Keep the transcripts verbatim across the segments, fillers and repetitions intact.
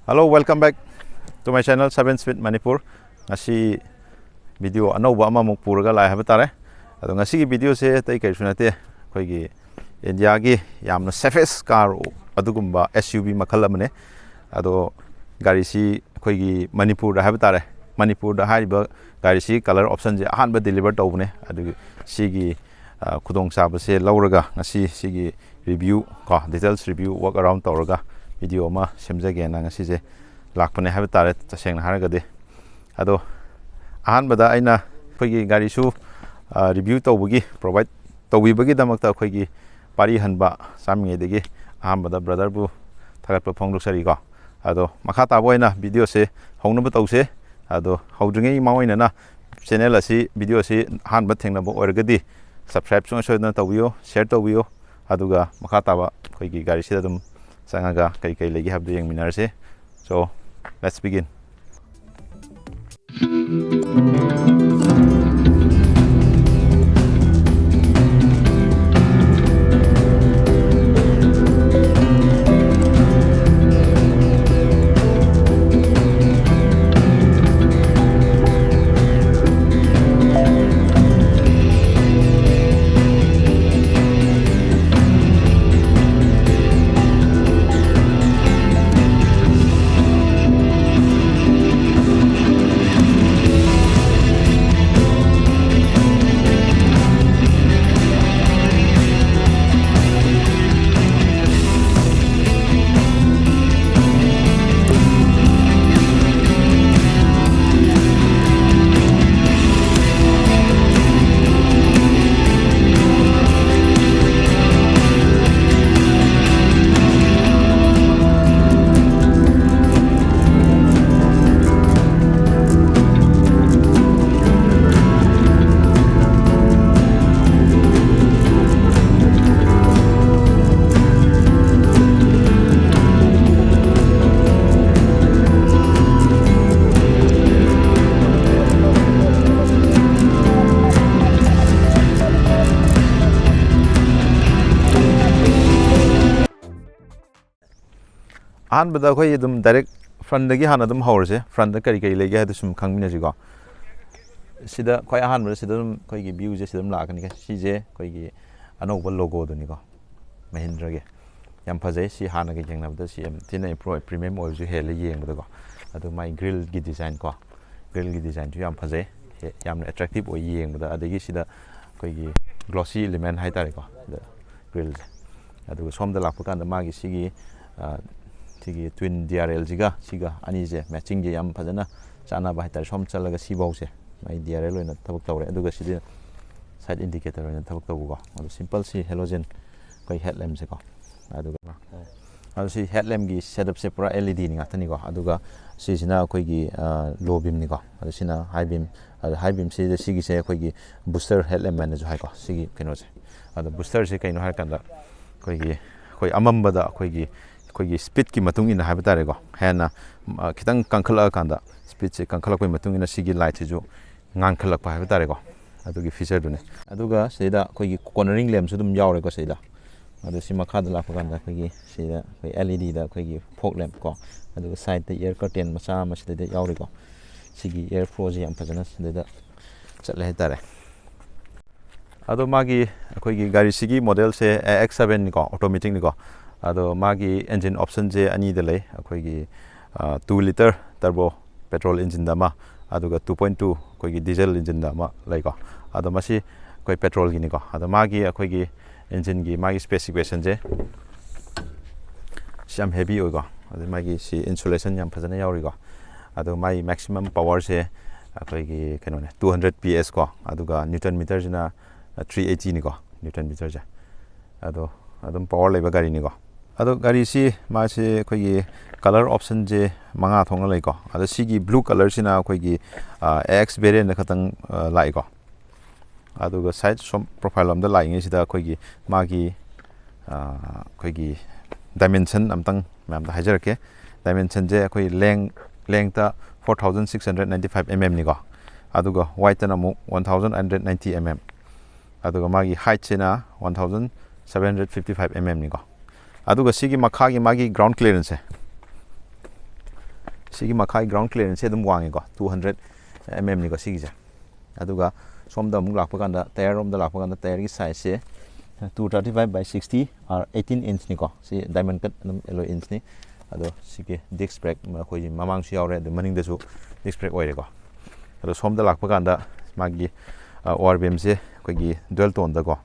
Hello, welcome back to my channel, Seven Speed Manipur. ꯉꯁꯤ video ꯑꯅꯧꯕ ꯑꯃꯃꯨꯛ ꯄꯨꯔꯒ ꯂꯥꯛꯑꯦ ꯍꯥꯏꯕ ꯇꯥꯔꯦ꯫ ꯑꯗꯣ ꯉꯁꯤꯒꯤ videoꯁꯦ ꯑꯇꯩ ꯀꯔꯤꯁꯨ ꯅꯠꯇꯦ, ꯑꯩꯈꯣꯏꯒꯤ ꯏꯟꯗꯤꯌꯥꯒꯤ ꯌꯥꯝꯅ safest car, ꯑꯗꯨꯒꯨꯝꯕ S U V ꯃꯈꯜ ꯑꯃꯅꯦ꯫ ꯑꯗꯣ ꯒꯥꯔꯤꯁꯤ ꯑꯩꯈꯣꯏꯒꯤ ꯃꯅꯤꯄꯨꯔꯗ ꯍꯥꯏꯕ ꯇꯥꯔꯦ, ꯃꯅꯤꯄꯨꯔꯗ ꯍꯥꯏꯔꯤꯕ ꯒꯥꯔꯤꯁꯤ colour optionꯁꯦ ꯑꯍꯥꯟꯕ deliver ꯇꯧꯕꯅꯦ꯫ ꯑꯗꯨꯒꯤ ꯁꯤꯒꯤ, ꯑ, ꯈꯨꯗꯣꯡꯆꯥꯕꯁꯦ ꯂꯧꯔꯒ ꯉꯁꯤ ꯁꯤꯒꯤ review ꯀꯣ, details review, walk around ꯇꯧꯔꯒ video ꯑꯃ ꯁꯦꯝꯖꯒꯦꯅ ꯉꯁꯤꯁꯦ ꯂꯥꯛꯄꯅꯦ ꯍꯥꯏꯕ ꯇꯥꯔꯦ, ꯇꯁꯦꯡꯅ ꯍꯥꯏꯔꯒꯗꯤ꯫ ꯑꯗꯣ ꯑꯍꯥꯟꯕꯗ ꯑꯩꯅ ꯑꯩꯈꯣꯏꯒꯤ ꯒꯥꯔꯤꯁꯨ, ꯑ, review ꯇꯧꯕꯒꯤ, provide ꯇꯧꯕꯤꯕꯒꯤꯗꯃꯛꯇ ꯑꯩꯈꯣꯏꯒꯤ ꯄꯥꯔꯤ ꯍꯟꯕ ꯆꯥꯃꯤꯉꯩꯗꯒꯤ ꯑꯍꯥꯟꯕꯗ brotherꯕꯨ ꯊꯥꯒꯠꯄ ꯐꯣꯡꯗꯣꯛꯆꯔꯤꯀꯣ꯫ ꯑꯗꯣ ꯃꯈꯥ ꯇꯥꯕ ꯑꯣꯏꯅ videoꯁꯦ ꯍꯧꯅꯕ ꯇꯧꯁꯦ꯫ ꯑꯗꯣ ꯍꯧꯗ꯭ꯔꯤꯉꯩ ꯃꯃꯥꯡ ꯑꯣꯏꯅꯅ channel ꯑꯁꯤ, videoꯁꯤ ꯑꯍꯥꯟꯕ ꯊꯦꯡꯅꯕ ꯑꯣꯏꯔꯒꯗꯤ subscribe ꯁꯨꯡꯁꯣꯏ ꯁꯣꯏꯗꯅ ꯇꯧꯕꯤꯌꯨ, share ꯇꯧꯕꯤꯌꯨ꯫ ꯑꯗꯨꯒ ꯃꯈꯥ ꯇꯥꯕ ꯑꯩꯈꯣꯏꯒꯤ ꯒꯥꯔꯤꯁꯤꯗ ꯑꯗꯨꯝ ꯆꯪꯉꯒ ꯀꯔꯤ ꯀꯔꯤ ꯂꯩꯒꯦ ꯍꯥꯏꯕꯗꯨ ꯌꯦꯡꯃꯤꯟꯅꯔꯁꯦ꯫ So, let's begin. ꯑꯍꯥꯟꯕꯗ ꯑꯩꯈꯣꯏ ꯑꯗꯨꯝ ꯗꯥꯏꯔꯦꯛ ꯐ꯭ꯔꯟꯗꯒꯤ ꯍꯥꯟꯅ ꯑꯗꯨꯝ ꯍꯧꯔꯁꯦ꯫ ꯐ꯭ꯔꯟꯗ ꯀꯔꯤ ꯀꯔꯤ ꯂꯩꯒꯦ ꯍꯥꯏꯗꯣ ꯁꯨꯝ ꯈꯪꯃꯤꯟꯅꯁꯤꯀꯣ꯫ ꯁꯤꯗ ꯈ꯭ꯋꯥꯏ ꯑꯍꯥꯟꯕꯗ ꯁꯤꯗ ꯑꯗꯨꯝ ꯑꯩꯈꯣꯏꯒꯤ ꯚ꯭ꯌꯨꯁꯦ ꯁꯤꯗ ꯑꯗꯨꯝ ꯂꯥꯛꯀꯅꯤ꯫ ꯁꯤꯁꯦ ꯑꯩꯈꯣꯏꯒꯤ ꯑꯅꯧꯕ ꯂꯣꯒꯣꯗꯨꯅꯤꯀꯣ, ꯃꯍꯤꯟꯗ꯭ꯔꯒꯤ꯫ ꯌꯥꯝ ꯐꯖꯩ꯫ ꯁꯤ ꯍꯥꯟꯅꯒ ꯌꯦꯡꯅꯕꯗ ꯁꯤ ꯌꯥꯝ ꯊꯤꯅ ꯏꯝꯄ꯭ꯔꯨꯞ, ꯄ꯭ꯔꯤꯃꯤꯌꯝ ꯑꯣꯏꯕꯁꯨ ꯍꯦꯜꯂꯦ ꯌꯦꯡꯕꯗꯀꯣ꯫ ꯑꯗꯨ ꯃꯥꯏ ꯒ꯭ꯔꯤꯜꯒꯤ ꯗꯤꯖꯥꯏꯟ ꯀꯣ, ꯒ꯭ꯔꯤꯜꯒꯤ ꯗꯤꯖꯥꯏꯟꯁꯨ ꯌꯥꯝ ꯐꯖꯩ꯫ ꯍꯦ-, ꯌꯥꯝꯅ ꯑꯦꯇ꯭ꯔꯦꯛꯇꯤꯞ ꯑꯣꯏ ꯌꯦꯡꯕꯗ꯫ ꯑꯗꯒꯤ ꯁꯤꯗ ꯑꯩꯈꯣꯏꯒꯤ ꯒ꯭ꯂꯣꯁꯤ ꯏꯂꯤꯃꯦꯟ ꯍꯥꯏꯇꯥꯔꯦꯀꯣ, ꯁꯤꯗ ꯒ꯭ꯔꯤꯜꯁꯦ꯫ ꯑꯗꯨꯒ ꯁꯣꯝꯗ ꯂꯥꯛꯄ ꯀꯥꯟꯗ ꯃꯥꯒꯤ ꯁꯤꯒꯤ, ꯑ, ꯁꯤꯒꯤ ꯇ꯭ꯋꯤꯟ ꯗꯤ ꯑꯥꯔ ꯑꯦꯜꯁꯤꯒ ꯁꯤꯒ ꯑꯅꯤꯁꯦ ꯃꯦꯆꯤꯡꯁꯦ ꯌꯥꯝ ꯐꯖꯅ ꯆꯥꯟꯅꯕ ꯍꯥꯏꯇꯥꯔꯦ꯫ ꯁꯣꯝ ꯆꯠꯂꯒ ꯁꯤꯐꯧꯁꯦ ꯃꯥꯏ ꯗꯤ ꯑꯥꯔ ꯑꯦꯜ ꯑꯣꯏꯅ ꯊꯕꯛ ꯇꯧꯔꯦ꯫ ꯑꯗꯨꯒ ꯁꯤꯗꯤ ꯁꯥꯏꯠ ꯏꯟꯗꯤꯀꯦꯇꯔ ꯑꯣꯏꯅ ꯊꯕꯛ ꯇꯧꯕꯀꯣ꯫ ꯑꯗꯣ ꯁꯤꯝꯄꯜ ꯁꯤ ꯍꯦꯂꯣꯖꯦꯟ ꯑꯩꯈꯣꯏ ꯍꯦꯠ ꯂꯦꯝꯁꯦꯀꯣ꯫ ꯑꯗꯨꯒ ꯑꯗꯣ ꯁꯤ ꯍꯦꯠ ꯂꯦꯝꯒꯤ ꯁꯦꯠ ꯑꯞꯁꯦ ꯄꯨꯔꯥ ꯑꯦꯜ ꯏ ꯗꯤꯅꯤ ꯉꯥꯛꯇꯅꯤꯀꯣ꯫ ꯑꯗꯨꯒ ꯁꯤꯁꯤꯅ ꯑꯩꯈꯣꯏꯒꯤ, ꯑ, ꯂꯣ ꯕꯤꯝꯅꯤꯀꯣ꯫ ꯑꯗꯣ ꯁꯤꯅ ꯍꯥꯏ ꯕꯤꯝ꯫ ꯑꯗꯣ ꯍꯥꯏ ꯕꯤꯝꯁꯤꯗ ꯁꯤꯒꯤꯁꯦ ꯑꯩꯈꯣꯏꯒꯤ ꯕꯨꯁꯇꯔ ꯍꯦꯠ ꯂꯦꯝ ꯍꯥꯏꯅꯁꯨ ꯍꯥꯏꯀꯣ, ꯁꯤꯒꯤ ꯀꯩꯅꯣꯁꯦ꯫ ꯑꯗꯣ ꯕꯨꯁꯇꯔꯁꯦ ꯀꯩꯅꯣ ꯍꯥꯏꯔꯀꯥꯟꯗ ꯑꯩꯈꯣꯏꯒꯤ, ꯑꯩꯈꯣꯏ ꯑꯃꯝꯕꯗ ꯑꯩꯈꯣꯏꯒꯤ, ꯑꯩꯈꯣꯏꯒꯤ ꯁ꯭ꯄꯤꯠꯀꯤ ꯃꯇꯨꯡ ꯏꯟꯅ ꯍꯥꯏꯕ ꯇꯥꯔꯦꯀꯣ, ꯍꯦꯟꯅ, ꯑ, ꯈꯤꯇꯪ ꯀꯟꯈꯠꯂꯛꯑꯀꯥꯟꯗ, ꯁ꯭ꯄꯤꯠꯁꯦ ꯀꯟꯈꯠꯂꯛꯄꯒꯤ ꯃꯇꯨꯡ ꯏꯟꯅ ꯁꯤꯒꯤ ꯂꯥꯏꯠꯁꯤꯁꯨ ꯉꯥꯟꯈꯠꯂꯛꯄ ꯍꯥꯏꯕ ꯇꯥꯔꯦꯀꯣ, ꯑꯗꯨꯒꯤ ꯐꯤꯆꯔꯗꯨꯅꯦ꯫ ꯑꯗꯨꯒ ꯁꯤꯗꯩꯗ ꯑꯩꯈꯣꯏꯒꯤ ꯀꯣꯔꯅꯔꯤꯡ ꯂꯦꯝꯁꯨ ꯑꯗꯨꯝ ꯌꯥꯎꯔꯦꯀꯣ ꯁꯤꯗ꯫ ꯑꯗꯣ ꯁꯤ ꯃꯈꯥꯗ ꯂꯥꯛꯄ ꯀꯥꯟꯗ ꯑꯩꯈꯣꯏꯒꯤ ꯁꯤꯗ ꯑꯩꯈꯣꯏ ꯑꯦꯜ ꯏ ꯗꯤꯗ ꯑꯩꯈꯣꯏꯒꯤ ꯐꯣꯛ ꯂꯦꯝ ꯀꯣ, ꯑꯗꯨꯒ ꯁꯥꯏꯗꯇ ꯏꯌꯔ ꯀꯔꯇꯦꯟ ꯃꯆꯥ ꯑꯃ ꯁꯤꯗꯩꯗ ꯌꯥꯎꯔꯤꯀꯣ꯫ ꯁꯤꯒꯤ ꯏꯌꯔ ꯐ꯭ꯂꯣꯁꯦ ꯌꯥꯝ ꯐꯖꯅ ꯁꯤꯗꯩꯗ ꯆꯠꯂꯦ ꯍꯥꯏꯇꯥꯔꯦ꯫ ꯑꯗꯣ ꯃꯥꯒꯤ, ꯑꯩꯈꯣꯏꯒꯤ ꯒꯥꯔꯤꯁꯤꯒꯤ ꯃꯣꯗꯦꯜꯁꯦ ꯑꯦ ꯑꯦꯛꯁ ꯁꯕꯦꯟꯅꯤꯀꯣ, ꯑꯣꯇꯣꯃꯦꯇꯤꯛꯅꯤꯀꯣ꯫ ꯑꯗꯣ ꯃꯥꯒꯤ ꯏꯟꯖꯤꯟ ꯑꯣꯞꯁꯟꯁꯦ ꯑꯅꯤꯗ ꯂꯩ꯫ ꯑꯩꯈꯣꯏꯒꯤ, ꯑ, ꯇꯨ ꯂꯤꯇꯔ ꯇꯔꯕꯣ ꯄꯦꯇ꯭ꯔꯣꯜ ꯏꯟꯖꯤꯟꯗ ꯑꯃ, ꯑꯗꯨꯒ ꯇꯨ ꯄꯣꯏꯟ ꯇꯨ ꯑꯩꯈꯣꯏꯒꯤ ꯗꯤꯖꯜ ꯏꯟꯖꯤꯟꯗ ꯑꯃ ꯂꯩꯀꯣ꯫ ꯑꯗꯣ ꯃꯁꯤ ꯑꯩꯈꯣꯏ ꯄꯦꯇ꯭ꯔꯣꯜꯒꯤꯅꯤꯀꯣ꯫ ꯑꯗꯣ ꯃꯥꯒꯤ ꯑꯩꯈꯣꯏꯒꯤ ꯏꯟꯖꯤꯟꯒꯤ ꯃꯥꯒꯤ ꯁ꯭ꯄꯦꯁꯤꯐꯤꯀꯦꯁꯟꯁꯦ ꯁꯤ ꯌꯥꯝ ꯍꯦꯚꯤ ꯑꯣꯏꯀꯣ꯫ ꯑꯗꯩ ꯃꯥꯒꯤ ꯁꯤ ꯏꯟꯁꯨꯂꯦꯁꯟ ꯌꯥꯝ ꯐꯖꯅ ꯌꯥꯎꯔꯤꯀꯣ꯫ ꯑꯗꯣ ꯃꯥꯒꯤ ꯃꯦꯛꯁꯤꯃꯝ ꯄꯋꯥꯔꯁꯦ ꯑꯩꯈꯣꯏꯒꯤ ꯀꯩꯅꯣꯅꯦ, ꯇꯨ ꯍꯟꯗ꯭ꯔꯦꯠ ꯄꯤ ꯑꯦꯁ ꯀꯣ꯫ ꯑꯗꯨꯒ ꯅ꯭ꯌꯨꯇꯟ ꯃꯤꯇꯔꯁꯤꯅ ꯊ꯭ꯔꯤ ꯑꯩꯠꯇꯤꯅꯤꯀꯣ, ꯅ꯭ꯌꯨꯇꯟ ꯃꯤꯇꯔꯁꯦ꯫ ꯑꯗꯣ ꯑꯗꯨꯝ ꯄꯋꯥꯔ ꯂꯩꯕ ꯒꯥꯔꯤꯅꯤꯀꯣ꯫ ꯑꯗꯣ ꯒꯥꯔꯤꯁꯤ ꯃꯥꯁꯤ ꯑꯩꯈꯣꯏꯒꯤ ꯀꯂꯔ ꯑꯣꯞꯁꯟꯁꯦ ꯃꯉꯥ ꯊꯣꯛꯅ ꯂꯩꯀꯣ꯫ ꯑꯗꯣ ꯁꯤꯒꯤ ꯕ꯭ꯂꯨ ꯀꯂꯔꯁꯤꯅ ꯑꯩꯈꯣꯏꯒꯤ, ꯑ, ꯑꯦ ꯑꯦꯛꯁ ꯚꯦꯔꯤꯌꯦꯟꯗ ꯈꯛꯇꯪ, ꯑ, ꯂꯥꯛꯏꯀꯣ꯫ ꯑꯗꯨꯒ ꯁꯥꯏꯠ ꯁꯣꯝ ꯄ꯭ꯔꯣꯐꯥꯏꯜ ꯂꯣꯝꯗ ꯂꯥꯛꯏꯉꯩꯁꯤꯗ ꯑꯩꯈꯣꯏꯒꯤ ꯃꯥꯒꯤ, ꯑ, ꯑꯩꯈꯣꯏꯒꯤ ꯗꯥꯏꯃꯦꯟꯁꯟ ꯑꯝꯇꯪ ꯃꯌꯥꯝꯗ ꯍꯥꯏꯖꯔꯛꯀꯦ꯫ ꯗꯥꯏꯃꯦꯟꯁꯟꯁꯦ ꯑꯩꯈꯣꯏ ꯂꯦꯡ-, ꯂꯦꯡꯇ four thousand six hundred ninety five M ꯑꯦꯝꯅꯤꯀꯣ꯫ ꯑꯗꯨꯒ ꯋꯥꯏꯠꯇꯅ ꯑꯃꯨꯛ one thousand eight hundred ninety M M. ꯑꯗꯨꯒ ꯃꯥꯒꯤ ꯍꯥꯏꯠꯁꯤꯅ one thousand seven hundred fifty five M ꯑꯦꯝꯅꯤꯀꯣ꯫ ꯑꯗꯨꯒ ꯁꯤꯒꯤ ꯃꯈꯥꯒꯤ ꯃꯥꯒꯤ ꯒ꯭ꯔꯥꯎꯟ ꯀ꯭ꯂꯤꯌꯔꯦꯟꯁꯁꯦ, ꯁꯤꯒꯤ ꯃꯈꯥꯒꯤ ground clearance ꯁꯦ ꯑꯗꯨꯝ ꯋꯥꯡꯉꯦꯀꯣ, two hundred mm ꯅꯤꯀꯣ ꯁꯤꯒꯤꯁꯦ꯫ ꯑꯗꯨꯒ ꯁꯣꯝꯗ ꯑꯃꯨꯛ ꯂꯥꯛꯄ ꯀꯥꯟꯗ, ꯇꯥꯌꯔ ꯔꯣꯝꯗ ꯂꯥꯛꯄ ꯀꯥꯟꯗ, ꯇꯥꯌꯔꯒꯤ ꯁꯥꯏꯖꯁꯦ two thirty five by sixty or eighteen inch ꯅꯤꯀꯣ꯫ ꯁꯤ diamond cut ꯑꯗꯨꯝ alloy inch ꯅꯤ꯫ ꯑꯗꯣ ꯁꯤꯒꯤ disc brake ꯑꯩꯈꯣꯏꯒꯤ ꯃꯃꯥꯡꯁꯨ ꯌꯥꯎꯔꯦ, ꯑꯗꯨ ꯃꯅꯤꯡꯗꯁꯨ disc brake ꯑꯣꯏꯔꯦꯀꯣ꯫ ꯑꯗꯣ ꯁꯣꯝꯗ ꯂꯥꯛꯄ ꯀꯥꯟꯗ ꯃꯥꯒꯤ ꯑꯣ ꯑꯥꯔ ꯕꯤ ꯑꯦꯝꯁꯦ ꯑꯩꯈꯣꯏꯒꯤ dual tone ꯗꯀꯣ꯫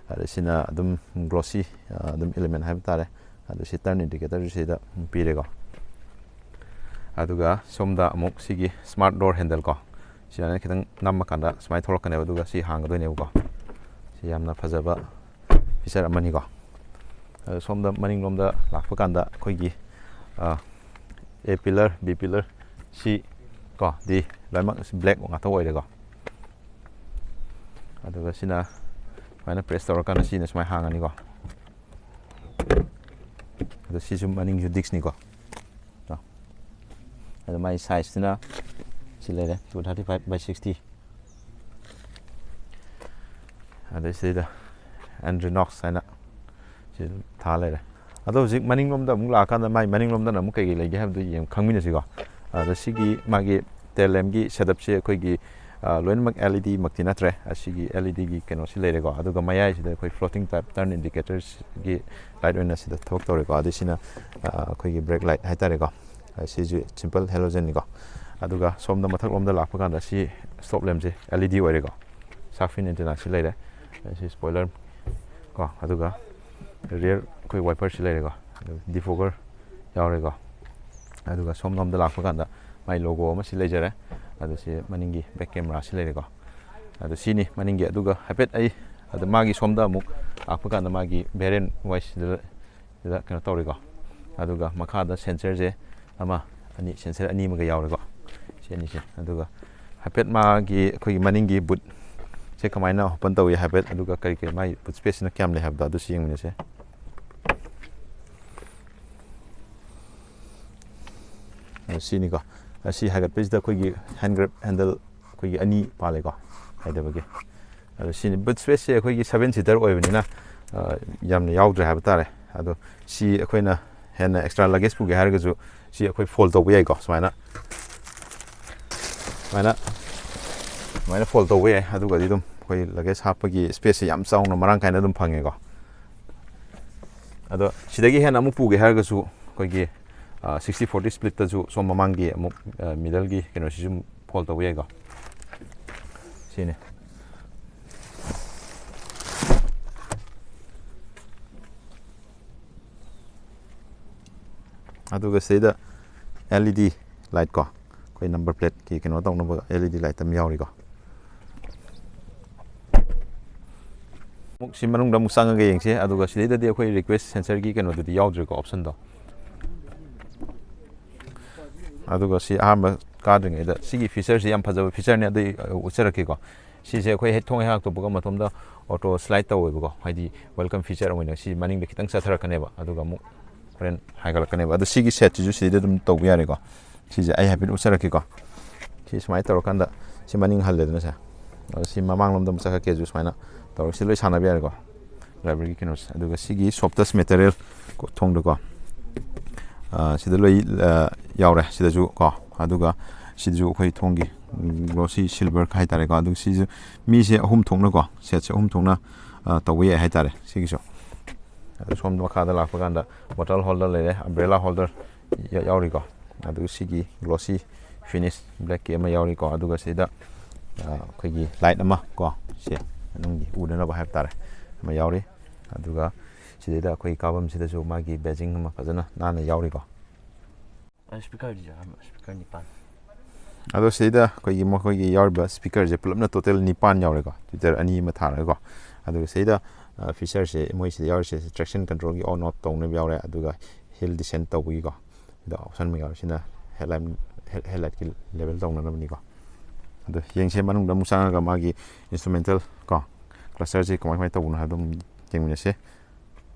ꯑꯗ ꯁꯤꯅ ꯑꯗꯨꯝ glossy ꯑꯗꯨꯝ element ꯍꯥꯏꯕ ꯇꯥꯔꯦ꯫ ꯑꯗꯣ ꯁꯤ turn indicator ꯁꯤꯗ ꯄꯤꯔꯦꯀꯣ꯫ ꯑꯗꯨꯒ ꯁꯣꯝꯗ ꯑꯃꯨꯛ ꯁꯤꯒꯤ smart door handle ꯀꯣ, ꯁꯤꯗ ꯈꯤꯇꯪ ꯅꯝꯃꯀꯥꯟꯗ ꯁꯨꯃꯥꯏꯅ ꯊꯣꯛꯂꯛꯀꯅꯦꯕ, ꯑꯗꯨꯒ ꯁꯤ ꯍꯥꯡꯒꯗꯣꯏꯅꯦꯕꯀꯣ꯫ ꯁꯤ ꯌꯥꯝꯅ ꯐꯖꯕ feature ꯑꯃꯅꯤꯀꯣ꯫ ꯑꯗꯣ ꯁꯣꯝꯗ ꯃꯅꯤꯡꯂꯣꯝꯗ ꯂꯥꯛꯄ ꯀꯥꯟꯗ ꯑꯩꯈꯣꯏꯒꯤ ꯑ, A pillar, B pillar, C ꯀꯣ, D ꯂꯣꯏꯅꯃꯛ black ꯉꯥꯛꯇ ꯑꯣꯏꯔꯦꯀꯣ꯫ ꯑꯗꯨꯒ ꯁꯤꯅ ꯁꯨꯃꯥꯏꯅ press ꯇꯧꯔꯀꯥꯟꯗ ꯁꯤꯅ ꯁꯨꯃꯥꯏꯅ ꯍꯥꯡꯉꯅꯤꯀꯣ꯫ ꯑꯗꯣ ꯁꯤꯁꯨ ꯃꯅꯤꯡꯁꯨ disc ꯅꯤꯀꯣ꯫ ꯑꯗꯣ ꯃꯥꯒꯤ size ꯇꯨꯅ ꯁꯤ ꯂꯩꯔꯦ, two thirty five by sixty꯫ ꯑꯗꯩ ꯁꯤꯗ Andrinox ꯍꯥꯏꯅ ꯁꯤ ꯑꯗꯨꯝ ꯊꯥ ꯂꯩꯔꯦ꯫ ꯑꯗꯣ ꯍꯧꯖꯤꯛ ꯃꯅꯤꯡꯂꯣꯝꯗ ꯑꯃꯨꯛ ꯂꯥꯛꯑꯀꯥꯟꯗ ꯃꯥꯏ ꯃꯅꯤꯡꯂꯣꯝꯗꯅ ꯑꯃꯨꯛ ꯀꯩꯀꯩ ꯂꯩꯒꯦ ꯍꯥꯏꯕꯗꯨ ꯌꯦꯡ ꯈꯪꯃꯤꯟꯅꯁꯤꯀꯣ꯫ ꯑꯗꯣ ꯁꯤꯒꯤ ꯃꯥꯒꯤ tail lamp ꯀꯤ setup ꯁꯦ ꯑꯩꯈꯣꯏꯒꯤ ꯑ, ꯂꯣꯏꯅꯃꯛ L E D ꯃꯛꯇꯤ ꯅꯠꯇ꯭ꯔꯦ꯫ ꯑꯁꯤꯒꯤ L E D ꯒꯤ ꯀꯩꯅꯣꯁꯤ ꯂꯩꯔꯦꯀꯣ꯫ ꯑꯗꯨꯒ ꯃꯌꯥꯏꯁꯤꯗ ꯑꯩꯈꯣꯏ floating type turn indicators ꯒꯤ light ꯑꯣꯏꯅ ꯁꯤꯗ ꯊꯕꯛ ꯇꯧꯔꯦꯀꯣ꯫ ꯑꯗꯩ ꯁꯤꯅ ꯑ, ꯑꯩꯈꯣꯏꯒꯤ brake light ꯍꯥꯏꯇꯥꯔꯦꯀꯣ꯫ ꯑ, ꯁꯤꯁꯨ simple halogen ꯅꯤꯀꯣ꯫ ꯑꯗꯨꯒ ꯁꯣꯝꯗ ꯃꯊꯛꯂꯣꯝꯗ ꯂꯥꯛꯄ ꯀꯥꯟꯗ ꯁꯤ stop lamp ꯁꯦ L E D ꯑꯣꯏꯔꯦꯀꯣ꯫ Shark fin antenna ꯁꯤ ꯂꯩꯔꯦ꯫ ꯁꯤ spoiler ꯀꯣ, ꯑꯗꯨꯒ rear ꯑꯩꯈꯣꯏ wiper ꯁꯤ ꯂꯩꯔꯦꯀꯣ꯫ ꯑꯗꯨ defogger ꯌꯥꯎꯔꯦꯀꯣ꯫ ꯑꯗꯨꯒ ꯁꯣꯝꯂꯣꯝꯗ ꯂꯥꯛꯄ ꯀꯥꯟꯗ ꯃꯥꯏ logo ꯑꯃ ꯁꯤ ꯂꯩꯖꯔꯦ꯫ ꯑꯗꯨ ꯁꯤ ꯃꯅꯤꯡꯒꯤ back camera ꯁꯤ ꯂꯩꯔꯦꯀꯣ꯫ ꯑꯗꯨ ꯁꯤꯅꯤ ꯃꯅꯤꯡꯒꯤ꯫ ꯑꯗꯨꯒ ꯍꯥꯏꯐꯦꯠ ꯑꯩ ꯑꯗ ꯃꯥꯒꯤ ꯁꯣꯝꯗ ꯑꯃꯨꯛ ꯂꯥꯛꯄ ꯀꯥꯟꯗ ꯃꯥꯒꯤ variant wise ꯁꯤꯗ ꯁꯤꯗ ꯀꯩꯅꯣ ꯇꯧꯔꯦꯀꯣ꯫ ꯑꯗꯨꯒ ꯃꯈꯥꯗ sensor ꯁꯦ ꯑꯃ, ꯑꯅꯤ, sensor ꯑꯅꯤ ꯑꯃꯒ ꯌꯥꯎꯔꯦꯀꯣ꯫ ꯁꯤ ꯑꯅꯤꯁꯦ꯫ ꯑꯗꯨꯒ ꯍꯥꯏꯐꯦꯠ ꯃꯥꯒꯤ ꯑꯩꯈꯣꯏꯒꯤ ꯃꯅꯤꯡꯒꯤ boot ꯁꯦ ꯀꯃꯥꯏꯅ open ꯇꯧꯏ ꯍꯥꯏꯐꯦꯠ, ꯑꯗꯨꯒ ꯀꯔꯤ ꯀꯔꯤ ꯃꯥꯒꯤ boot space ꯁꯤꯅ ꯀꯌꯥꯝ ꯂꯩ ꯍꯥꯏꯕꯗꯣ ꯑꯗꯨꯁꯨ ꯌꯦꯡꯃꯤꯟꯅꯁꯦ꯫ ꯑ, ꯁꯤꯅꯤꯀꯣ꯫ ꯑ, ꯁꯤ ꯍꯥꯏꯒꯠꯄꯁꯤꯗ ꯑꯩꯈꯣꯏꯒꯤ hand grab handle ꯑꯩꯈꯣꯏꯒꯤ ꯑꯅꯤ ꯄꯥꯜꯂꯦꯀꯣ, ꯍꯥꯏꯗꯕꯒꯤ꯫ ꯑꯗꯣ ꯁꯤꯅꯤ, boot space ꯁꯦ ꯑꯩꯈꯣꯏꯒꯤ seven seater ꯑꯣꯏꯕꯅꯤꯅ, ꯑ, ꯌꯥꯝꯅ ꯌꯥꯎꯗ꯭ꯔꯦ ꯍꯥꯏꯕ ꯇꯥꯔꯦ꯫ ꯑꯗꯣ ꯁꯤ ꯑꯩꯈꯣꯏꯅ ꯍꯦꯟꯅ extra luggage ꯄꯨꯒꯦ ꯍꯥꯏꯔꯒꯁꯨ ꯁꯤ ꯑꯩꯈꯣꯏ fold ꯇꯧꯕ ꯌꯥꯏꯀꯣ꯫ ꯁꯨꯃꯥꯏꯅ ꯁꯨꯃꯥꯏꯅ ꯁꯨꯃꯥꯏꯅ fold ꯇꯧꯕ ꯌꯥꯏ꯫ ꯑꯗꯨꯒꯗꯤ ꯑꯗꯨꯝ ꯑꯩꯈꯣꯏ luggage ꯍꯥꯞꯄꯒꯤ spaceꯁꯦ ꯌꯥꯝ ꯆꯥꯎꯅ ꯃꯔꯥꯡ ꯀꯥꯏꯅ ꯑꯗꯨꯝ ꯐꯪꯉꯦꯀꯣ꯫ ꯑꯗꯣ ꯁꯤꯗꯒꯤ ꯍꯦꯟꯅ ꯑꯃꯨꯛ ꯄꯨꯒꯦ ꯍꯥꯏꯔꯒꯁꯨ ꯑꯩꯈꯣꯏꯒꯤ sixty forty splitꯇꯁꯨ ꯁꯣꯝ ꯃꯃꯥꯡꯒꯤ ꯑꯃꯨꯛ middleꯒꯤ ꯀꯩꯅꯣꯁꯤꯁꯨ fold ꯇꯧꯕ ꯌꯥꯏꯀꯣ꯫ ꯁꯤꯅꯤ꯫ ꯑꯗꯨꯒ ꯁꯤꯗꯩꯗ L E D light ꯀꯣ, ꯑꯩꯈꯣꯏ number plateꯀꯤ ꯀꯩꯅꯣ ꯇꯧꯅꯕ L E D light ꯑꯃ ꯌꯥꯎꯔꯤꯀꯣ꯫ ꯑꯃꯨꯛ ꯁꯤ ꯃꯅꯨꯡꯗ ꯑꯃꯨꯛ ꯆꯪꯉꯒ ꯌꯦꯡꯁꯦ꯫ ꯑꯗꯨꯒ ꯁꯤꯗꯩꯗꯗꯤ ꯑꯩꯈꯣꯏ request sensorꯒꯤ ꯀꯩꯅꯣꯗꯨꯗꯤ ꯌꯥꯎꯗ꯭ꯔꯦꯀꯣ, optionꯗꯣ꯫ ꯑꯗꯨꯒ ꯁꯤ ꯑꯍꯥꯟꯕ ꯀꯥꯗ꯭ꯔꯤꯉꯩꯗ ꯁꯤꯒꯤ featureꯁꯤ ꯌꯥꯝ ꯐꯖꯕ featureꯅꯤ, ꯑꯗꯨ ꯑꯩ ꯎꯠꯆꯔꯛꯀꯦꯀꯣ꯫ ꯁꯤꯁꯦ ꯑꯩꯈꯣꯏ ꯍꯦꯛ ꯊꯣꯡ ꯍꯦꯛ ꯍꯥꯡꯇꯣꯛꯄꯒ ꯃꯇꯣꯝꯗ auto slide ꯇꯧꯋꯦꯕꯀꯣ, ꯍꯥꯏꯗꯤ welcome feature ꯑꯣꯏꯅ ꯁꯤ ꯃꯅꯤꯡꯗ ꯈꯤꯇꯪ ꯆꯠꯊꯔꯛꯀꯅꯦꯕ꯫ ꯑꯗꯨꯒ ꯑꯃꯨꯛ ꯍꯣꯔꯦꯟ ꯍꯥꯏꯒꯠꯂꯛꯀꯅꯦꯕ꯫ ꯑꯗꯣ ꯁꯤꯒꯤ setꯁꯤꯁꯨ ꯁꯤꯗꯩꯗ ꯑꯗꯨꯝ ꯇꯧꯕ ꯌꯥꯔꯦꯀꯣ꯫ ꯁꯤꯁꯦ ꯑꯩ ꯍꯥꯏꯐꯦꯠ ꯎꯠꯆꯔꯛꯀꯦꯀꯣ꯫ ꯁꯤ ꯁꯨꯃꯥꯏꯅ ꯇꯧꯔꯀꯥꯟꯗ ꯁꯤ ꯃꯅꯤꯡ ꯍꯜꯂꯦꯗꯅ ꯁꯦ꯫ ꯑꯗꯣ ꯁꯤ ꯃꯃꯥꯡꯂꯣꯝꯗ ꯑꯃꯨꯛ ꯆꯠꯈꯠꯀꯦꯁꯨ ꯁꯨꯃꯥꯏꯅ ꯇꯧꯔꯒ ꯁꯤ ꯂꯣꯏ ꯁꯥꯟꯅꯕ ꯌꯥꯔꯦꯀꯣ, libraryꯒꯤ ꯀꯩꯅꯣꯁꯦ꯫ ꯑꯗꯨꯒ ꯁꯤꯒꯤ softest material ꯀꯣ, ꯊꯣꯡꯗꯀꯣ, ꯑꯥ, ꯁꯤꯗ ꯂꯣꯏ, ꯑꯥ, ꯌꯥꯎꯔꯦ ꯁꯤꯗꯁꯨ ꯀꯣ꯫ ꯑꯗꯨꯒ ꯁꯤꯗꯁꯨ ꯑꯩꯈꯣꯏ ꯊꯣꯡꯒꯤ glossy silver ꯍꯥꯏꯇꯥꯔꯦꯀꯣ꯫ ꯑꯗꯨꯒ ꯁꯤꯁꯨ ꯃꯤꯁꯦ ꯑꯍꯨꯝ ꯊꯣꯛꯅꯀꯣ, setꯁꯦ ꯑꯍꯨꯝ ꯊꯣꯛꯅ, ꯑꯥ, ꯇꯧꯕ ꯌꯥꯏ ꯍꯥꯏꯇꯥꯔꯦ ꯁꯤꯒꯤꯁꯨ꯫ ꯑꯗꯨ ꯁꯣꯝꯗ ꯃꯈꯥꯗ ꯂꯥꯛꯄ ꯀꯥꯟꯗ bottle holder ꯂꯩꯔꯦ, umbrella holder ꯌꯥ-, ꯌꯥꯎꯔꯤꯀꯣ꯫ ꯑꯗꯨꯒ ꯁꯤꯒꯤ glossy finish blackꯀꯤ ꯑꯃ ꯌꯥꯎꯔꯤꯀꯣ꯫ ꯑꯗꯨꯒ ꯁꯤꯗ, ꯑ, ꯑꯩꯈꯣꯏꯒꯤ light ꯑꯃ ꯀꯣ, ꯁꯦ ꯃꯅꯨꯡꯒꯤ ꯎꯗꯅꯕ ꯍꯥꯏꯕ ꯇꯥꯔꯦ, ꯑꯃ ꯌꯥꯎꯔꯤ꯫ ꯑꯗꯨꯒ ꯁꯤꯗꯩꯗ ꯑꯩꯈꯣꯏ ꯀꯥꯐꯝꯁꯤꯗꯁꯨ ꯃꯥꯒꯤ badging ꯑꯃ ꯐꯖꯅ ꯅꯥꯟꯅ ꯌꯥꯎꯔꯤꯀꯣ꯫ ꯑ, speakerꯗꯤ ꯌꯥꯎꯔꯝꯃꯣꯏ, speaker ꯅꯤꯄꯥꯟ꯫ ꯑꯗꯣ ꯁꯤꯗ ꯑꯩꯈꯣꯏꯒꯤ ꯃꯈꯣꯏꯒꯤ ꯌꯥꯎꯔꯤꯕ speakerꯁꯦ ꯄꯨꯂꯞꯅ total ꯅꯤꯄꯥꯟ ꯌꯥꯎꯔꯦꯀꯣ, tweeter ꯑꯅꯤ ꯑꯃ ꯊꯥꯔꯒꯀꯣ꯫ ꯑꯗꯨꯒ ꯁꯤꯗ, ꯑ, featureꯁꯦ ꯃꯣꯏ ꯁꯤꯗ ꯌꯥꯎꯔꯤꯁꯦ traction controlꯒꯤ on off ꯇꯧꯅꯕ ꯌꯥꯎꯔꯦ, ꯑꯗꯨꯒ hill descent ꯇꯧꯕꯒꯤꯀꯣ꯫ ꯑꯗꯣ option ꯑꯃ ꯌꯥꯎꯔꯦ, ꯁꯤꯅ headlamp, head-, headlightꯀꯤ level ꯇꯧꯅꯅꯕꯅꯤꯀꯣ꯫ ꯑꯗꯣ ꯌꯦꯡꯁꯦ, ꯃꯅꯨꯡꯗ ꯑꯃꯨꯛ ꯆꯪꯉꯒ ꯃꯥꯒꯤ instrumental ꯀꯣ, clusterꯁꯦ ꯀꯃꯥꯏ ꯀꯃꯥꯏꯅ ꯇꯧꯕꯅꯣ ꯍꯥꯏꯕꯗꯣ ꯑꯃꯨꯛ ꯌꯦꯡꯃꯤꯟꯅꯁꯦ꯫